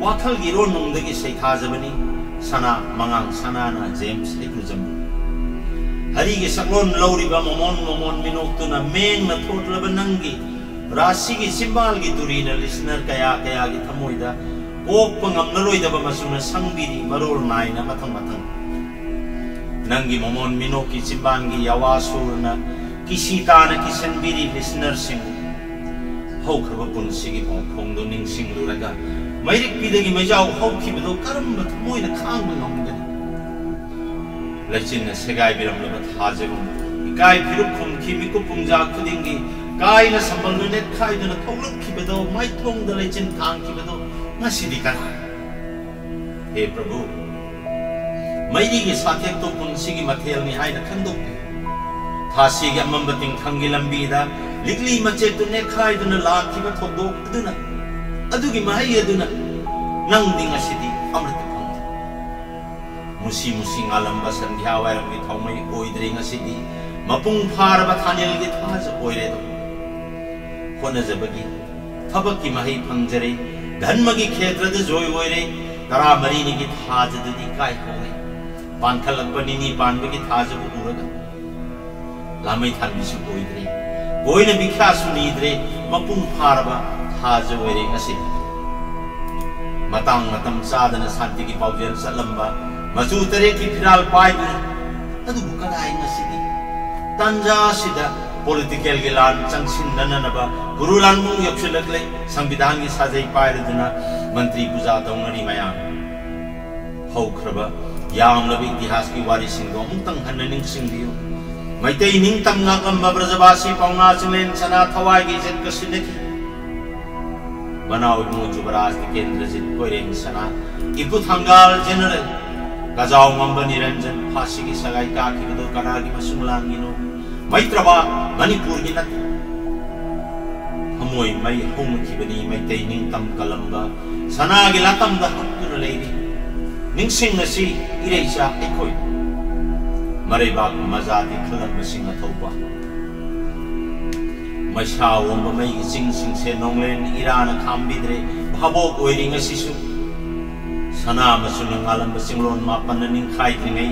ꯋꯥꯈꯜꯒꯤ ꯏꯔꯣꯟꯅꯨꯡꯗꯒꯤ ꯁꯩꯊꯥꯖꯕꯅꯤ ꯁꯅꯥ ꯃꯉꯥꯡ ꯁꯅꯥꯅ ꯖꯦꯝꯁ ꯍꯩꯀ꯭ꯔꯨꯖꯝꯕꯨ꯫ ꯑꯔꯤꯒꯤ ꯁꯛꯂꯣꯟ ꯂꯧꯔꯤꯕ ꯃꯃꯣꯟ ꯃꯃꯣꯟ ꯃꯤꯅꯣꯛꯇꯨꯅ ꯃꯦꯡꯅ ꯊꯣꯠꯂꯕ ꯅꯪꯒꯤ ꯔꯥꯁꯤꯒꯤ ꯆꯤꯝꯕꯥꯜꯒꯤ ꯇꯨꯔꯤꯅ listener ꯀꯌꯥ ꯀꯌꯥꯒꯤ ꯊꯃꯣꯏꯗ ꯀꯣꯛꯄ ꯉꯝꯂꯔꯣꯏꯗꯕ ꯃꯆꯨꯅ ꯁꯪꯕꯤꯔꯤ ꯃꯔꯣꯜ ꯅꯥꯏꯅ ꯃꯊꯪ ꯃꯊꯪ꯫ ꯅꯪꯒꯤ ꯃꯃꯣꯟ ꯃꯤꯅꯣꯛꯀꯤ ꯆꯤꯝꯕꯥꯜꯒꯤ ꯌꯥꯋꯥ ꯁꯨꯔꯅ ꯀꯤꯁꯤ ꯇꯥꯅ ꯀꯤꯁꯟꯕꯤꯔꯤ listenerꯁꯤꯡ꯫ ꯍꯧꯈ꯭ꯔꯕ ꯄꯨꯟꯁꯤꯒꯤ ꯄꯥꯎꯈꯣꯡꯗꯨ ꯅꯤꯡꯁꯤꯡꯂꯨꯔꯒ ꯃꯩꯔꯤꯛꯄꯤꯗꯒꯤ ꯃꯩꯖꯥꯎ ꯍꯧꯈꯤꯕꯗꯨ ꯀꯔꯝꯕ ꯊꯃꯣꯏꯅ ꯈꯥꯡꯕ ꯉꯝꯒꯅꯤ? ꯂꯩꯆꯤꯟꯅ ꯁꯦꯒꯥꯏꯕꯤꯔꯝꯂꯕ ꯊꯥꯖꯒꯨꯝ ꯏꯀꯥꯏ ꯐꯤꯔꯨꯛ ꯈꯨꯝꯈꯤ ꯃꯤꯀꯨꯞ ꯄꯨꯡꯖꯥ ꯈꯨꯗꯤꯡꯒꯤ ꯀꯥꯏꯅ ꯁꯝꯕꯜꯅ ꯅꯦꯠꯈꯥꯏꯗꯨꯅ ꯊꯣꯛꯂꯛꯈꯤꯕꯗꯣ, ꯃꯥꯏꯊꯣꯡꯗ ꯂꯩꯆꯤꯟ ꯊꯥꯡꯈꯤꯕꯗꯣ ꯉꯁꯤꯗꯤ ꯀꯗꯥꯏ? ꯍꯦ ꯄ꯭ꯔꯚꯨ, ꯃꯩꯔꯤꯒꯤ ꯁꯥꯊꯦꯛꯇꯣ ꯄꯨꯟꯁꯤꯒꯤ ꯃꯊꯦꯜꯅꯤ ꯍꯥꯏꯅ ꯈꯪꯗꯣꯛꯄꯤꯌꯨ꯫ ꯊꯥꯁꯤꯒꯤ ꯑꯃꯝꯕ ꯇꯤꯡꯈꯪꯒꯤ ꯂꯝꯕꯤꯗ ꯂꯤꯛꯂꯤ ꯃꯆꯦꯠꯇꯨ ꯅꯦꯠꯈꯥꯏꯗꯨꯅ ꯂꯥꯛꯈꯤꯕ ꯊꯧꯗꯣꯛ ꯑꯗꯨꯅ, ꯑꯗꯨꯒꯤ ꯃꯍꯩ ꯑꯗꯨꯅ ꯅꯪꯗꯤ ꯉꯁꯤꯗꯤ ꯑꯃ꯭ꯔꯤꯇ ꯐꯪꯂꯦ꯫ ꯃꯨꯁꯤ ꯃꯨꯁꯤ ꯉꯥꯜꯂꯝꯕ ꯁꯟꯙ꯭ꯌꯥ ꯋꯥꯏꯔꯝꯒꯤ ꯊꯥꯎꯃꯩ ꯑꯣꯏꯗ꯭ꯔꯦ, ꯉꯁꯤꯗꯤ ꯃꯄꯨꯡ ꯐꯥꯔꯕ ꯊꯥꯅꯤꯜꯒꯤ ꯊꯥꯖ ꯑꯣꯏꯔꯦꯗꯣ꯫ ꯍꯣꯠꯅꯖꯕꯒꯤ ꯊꯕꯛꯀꯤ ꯃꯍꯩ ꯐꯪꯖꯔꯦ, ꯙꯟꯃꯒꯤ ꯈꯦꯇ꯭ꯔꯗ ꯖꯣꯏ ꯑꯣꯏꯔꯦ꯫ ꯇꯔꯥꯃꯔꯤꯅꯤꯒꯤ ꯊꯥꯖꯗꯨꯗꯤ ꯀꯥꯏꯍꯧꯔꯦ꯫ ꯄꯥꯟꯈꯠꯂꯛꯄ ꯅꯤꯅꯤ ꯄꯥꯟꯕꯒꯤ ꯊꯥꯖꯕꯨ ꯎꯔꯒ ꯂꯥꯃꯩ ꯊꯥꯟꯕꯤꯁꯨ ꯑꯣꯏꯗ꯭ꯔꯦ, ꯀꯣꯏꯅ ꯕꯤꯈ꯭ꯌꯥꯁꯨ ꯅꯤꯗ꯭ꯔꯦ, ꯃꯄꯨꯡ ꯐꯥꯔꯕ ꯊꯥꯖ ꯑꯣꯏꯔꯦ ꯉꯁꯤ꯫ ꯃꯇꯥꯡ ꯃꯇꯝ ꯆꯥꯗꯅ ꯁꯥꯟꯇꯤꯒꯤ ꯄꯥꯎꯖꯦꯜ ꯆꯠꯂꯝꯕ ꯃꯆꯨ ꯇꯔꯦꯠꯀꯤ ꯐꯤꯔꯥꯜ ꯄꯥꯏꯗꯨꯅ, ꯑꯗꯨꯕꯨ ꯀꯗꯥꯏ ꯉꯁꯤꯗꯤ? ꯇꯥꯟꯖꯥ ꯑꯁꯤꯗ politicalꯒꯤ ꯂꯥꯟ ꯆꯪꯁꯤꯟꯅꯅꯅꯕ ꯒꯨꯔꯨ ꯂꯥꯟꯃꯨꯡ ꯌꯧꯁꯤꯜꯂꯛꯂꯦ꯫ ꯁꯪꯕꯤꯙꯥꯟꯒꯤ ꯁꯥꯖꯩ ꯄꯥꯏꯔꯗꯨꯅ ꯃꯟꯇ꯭ꯔꯤ ꯄꯨꯖꯥ ꯇꯧꯅꯔꯤ ꯃꯌꯥꯝ꯫ ꯍꯧꯈ꯭ꯔꯕ ꯌꯥꯝꯂꯕ ꯏꯇꯤꯍꯥꯁꯀꯤ ꯋꯥꯔꯤꯁꯤꯡꯗꯣ ꯑꯃꯨꯛꯇꯪ ꯍꯟꯅ ꯅꯤꯡꯁꯤꯡꯕꯤꯌꯨ꯫ ꯃꯩꯇꯩ ꯅꯤꯡꯇꯝ ꯉꯥꯛꯂꯝꯕ ꯕ꯭ꯔꯖꯕꯥꯁꯤ ꯄꯥꯎꯅꯥ ꯆꯤꯡꯂꯦꯟ ꯁꯅꯥ ꯊꯋꯥꯏꯒꯤ ꯏꯖꯠꯀ ꯁꯤꯟꯅꯈꯤ꯫ ꯃꯅꯥꯎ ꯏꯕꯨꯡꯉꯣ ꯖꯨꯕꯔꯥꯖ ꯇꯤꯀꯦꯟꯗ꯭ꯔꯖꯤꯠ ꯀꯣꯏꯔꯦꯡ ꯁꯅꯥ, ꯏꯄꯨ ꯊꯪꯒꯥꯜ ꯖꯦꯅꯔꯦꯜ, ꯀꯖꯥꯎ ꯉꯝꯕ ꯅꯤꯔꯟꯖꯟ ꯐꯥꯁꯤꯒꯤ ꯁꯒꯥꯏ ꯀꯥꯈꯤꯕꯗꯣ ꯀꯅꯥꯒꯤ ꯃꯁꯨꯡ ꯂꯥꯟꯒꯤꯅꯣ? ꯃꯩꯇ꯭ꯔꯕꯥ ꯃꯅꯤꯄꯨꯔꯒꯤ ꯅꯠꯇꯦ꯫ ꯊꯃꯣꯏ ꯃꯩ ꯍꯧꯅꯈꯤꯕꯅꯤ ꯃꯩꯇꯩ ꯅꯤꯡꯇꯝ ꯀꯂꯝꯕ ꯁꯅꯥꯒꯤ ꯂꯥꯇꯝꯗ ꯍꯛꯇꯨꯅ ꯂꯩꯔꯤ꯫ ꯅꯤꯡꯁꯤꯡꯅꯁꯤ ꯏꯔꯩꯆꯥ ꯑꯩꯈꯣꯏ꯫ ꯃꯔꯩꯕꯥꯛ ꯃꯖꯥꯗꯤ ꯈꯜꯂꯝꯕꯁꯤꯡ ꯑꯊꯧꯕ꯫ ꯃꯩꯁꯥ ꯑꯣꯡꯕ ꯃꯩꯒꯤ ꯆꯤꯡꯁꯤꯡꯁꯦ ꯅꯣꯡꯂꯦꯟ ꯏꯔꯥꯅ ꯈꯥꯝꯕꯤꯗ꯭ꯔꯦ꯫ ꯚꯥꯕꯣꯛ ꯑꯣꯏꯔꯤ ꯉꯁꯤꯁꯨ꯫ ꯁꯅꯥ ꯃꯆꯨꯅ ꯉꯥꯜꯂꯝꯕ ꯆꯤꯡꯂꯣꯟ ꯃꯥꯄꯟꯅ ꯅꯤꯡꯈꯥꯏꯗ꯭ꯔꯤꯉꯩ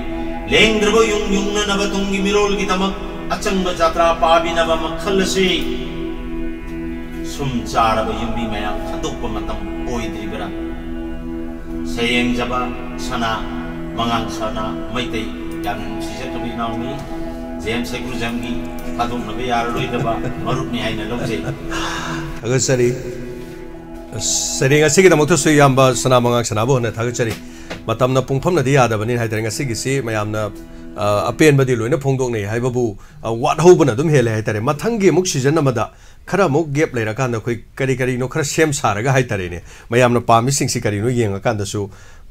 ꯂꯦꯡꯗ꯭ꯔꯕ ꯌꯨꯝ ꯌꯨꯡꯅꯅꯕ ꯇꯨꯡꯒꯤ ꯃꯤꯔꯣꯜꯒꯤꯗꯃꯛ ꯑꯆꯪꯕ ꯖꯥꯇ꯭ꯔꯥ ꯄꯥꯕꯤꯅꯕ ꯃꯈꯜ ꯑꯁꯤ ꯁꯨꯝ ꯆꯥꯔꯕ ꯌꯨꯝꯕꯤ ꯃꯌꯥꯝ ꯈꯟꯗꯣꯛꯄ ꯃꯇꯝ ꯑꯣꯏꯗ꯭ꯔꯤꯕ꯭ꯔꯥ? ꯁꯌꯦꯡꯖꯕ ꯁꯅꯥ, ꯃꯉꯥꯡ ꯁꯅꯥ ꯃꯩꯇꯩ, ꯌꯥꯝꯅ ꯅꯨꯡꯁꯤꯖꯈ꯭ꯔꯕ ꯏꯅꯥꯎꯅꯤ꯫ ꯖꯦꯝꯁ ꯁꯩꯒ꯭ꯔꯨꯖꯝꯒꯤ ꯊꯥꯗꯣꯛꯅꯕ ꯌꯥꯔꯔꯣꯏꯗꯕ ꯃꯔꯨꯞꯅꯤ ꯍꯥꯏꯅ ꯂꯧꯖꯩ꯫ ꯊꯥꯒꯠꯆꯔꯤ꯫ ꯁꯩꯔꯦꯡ ꯑꯁꯤꯒꯤꯗꯃꯛꯇꯁꯨ ꯏꯌꯥꯝꯕ ꯁꯅꯥ ꯃꯉꯥꯡ ꯁꯅꯥꯕꯨ ꯍꯟꯅ ꯊꯥꯒꯠꯆꯔꯤ꯫ ꯃꯇꯝꯅ ꯄꯨꯡꯐꯝꯅꯗꯤ ꯌꯥꯗꯕꯅꯤꯅ ꯍꯥꯏꯇꯥꯔꯦ, ꯉꯁꯤꯒꯤꯁꯤ ꯃꯌꯥꯝꯅ, ꯑ, ꯑꯄꯦꯟꯕꯗꯤ ꯂꯣꯏꯅ ꯐꯣꯡꯗꯣꯛꯅꯩ ꯍꯥꯏꯕꯕꯨ, ꯑ, ꯋꯥꯠꯍꯧꯕꯅ ꯑꯗꯨꯝ ꯍꯦꯜꯂꯦ ꯍꯥꯏꯇꯥꯔꯦ꯫ ꯃꯊꯪꯒꯤ ꯑꯃꯨꯛ ꯁꯤꯖꯟ ꯑꯃꯗ ꯈꯔ ꯑꯃꯨꯛ ꯒꯦꯞ ꯂꯩꯔꯀꯥꯟꯗ ꯑꯩꯈꯣꯏ ꯀꯔꯤ ꯀꯔꯤꯅꯣ ꯈꯔ ꯁꯦꯝ ꯁꯥꯔꯒ ꯍꯥꯏꯇꯥꯔꯦꯅꯦ, ꯃꯌꯥꯝꯅ ꯄꯥꯝꯃꯤꯁꯤꯡꯁꯤ ꯀꯔꯤꯅꯣ ꯌꯦꯡꯉꯀꯥꯟꯗꯁꯨ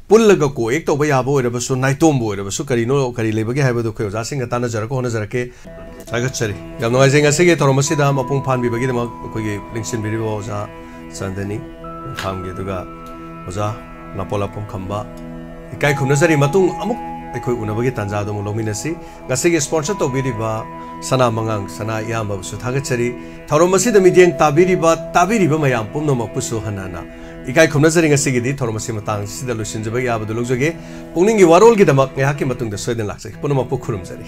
ꯄꯨꯜꯂꯒ ꯀꯣ ꯑꯦꯛ ꯇꯧꯕ ꯌꯥꯕ ꯑꯣꯏꯔꯕꯁꯨ, ꯅꯥꯏꯇꯣꯝꯕꯨ ꯑꯣꯏꯔꯕꯁꯨ, ꯀꯔꯤꯅꯣ ꯀꯔꯤ ꯂꯩꯕꯒꯦ ꯍꯥꯏꯕꯗꯨ ꯑꯩꯈꯣꯏ ꯑꯣꯖꯥꯁꯤꯡꯒ ꯇꯥꯟꯅꯖꯔꯒ ꯍꯣꯠꯅꯖꯔꯛꯀꯦ꯫ ꯊꯥꯒꯠꯆꯔꯤ꯫ ꯌꯥꯝ ꯅꯨꯡꯉꯥꯏꯖꯩ ꯉꯁꯤꯒꯤ ꯊꯧꯔꯝ ꯑꯁꯤꯗ ꯃꯄꯨꯡ ꯐꯥꯍꯟꯕꯤꯕꯒꯤꯗꯃꯛ ꯑꯩꯈꯣꯏꯒꯤ ꯂꯦꯡꯁꯤꯟꯕꯤꯔꯤꯕ ꯑꯣꯖꯥ ꯆꯟꯗꯅꯤ ꯈꯥꯝꯒꯤ, ꯑꯗꯨꯒ ꯑꯣꯖꯥ ꯅꯥꯄꯣꯂꯥ ꯄꯨꯝꯈꯝꯕ, ꯏꯀꯥꯏ ꯈꯨꯝꯅꯖꯔꯤ꯫ ꯃꯇꯨꯡ ꯑꯃꯨꯛ ꯑꯩꯈꯣꯏ ꯎꯅꯕꯒꯤ ꯇꯥꯟꯖꯥ ꯑꯗꯨ ꯑꯃꯨꯛ ꯂꯧꯃꯤꯟꯅꯁꯤ꯫ ꯉꯁꯤꯒꯤ ꯁ꯭ꯄꯣꯟꯁꯔ ꯇꯧꯕꯤꯔꯤꯕ ꯁꯅꯥ ꯃꯉꯥꯡ ꯁꯅꯥ ꯏꯌꯥꯝꯕꯕꯨꯁꯨ ꯊꯥꯒꯠꯆꯔꯤ꯫ ꯊꯧꯔꯝ ꯑꯁꯤꯗ ꯃꯤꯠꯌꯦꯡ ꯇꯥꯕꯤꯔꯤꯕ, ꯇꯥꯕꯤꯔꯤꯕ ꯃꯌꯥꯝ ꯄꯨꯝꯅꯃꯛꯄꯨꯁꯨ ꯍꯟꯅ ꯍꯟꯅ ꯏꯀꯥꯏ ꯈꯨꯝꯅꯖꯔꯤ꯫ ꯉꯁꯤꯒꯤꯗꯤ ꯊꯧꯔꯝ ꯑꯁꯤ ꯃꯇꯥꯡ ꯑꯁꯤꯗ ꯂꯣꯏꯁꯤꯟꯖꯕ ꯌꯥꯕꯗꯨ ꯂꯧꯖꯒꯦ꯫ ꯄꯨꯛꯅꯤꯡꯒꯤ ꯋꯥꯔꯣꯜꯒꯤꯗꯃꯛ ꯉꯥꯏꯍꯥꯛꯀꯤ ꯃꯇꯨꯡꯗ ꯁꯣꯏꯗꯅ ꯂꯥꯛꯆꯒꯦ꯫ ꯄꯨꯝꯅꯃꯛꯄꯨ ꯈꯨꯔꯨꯝꯖꯔꯤ꯫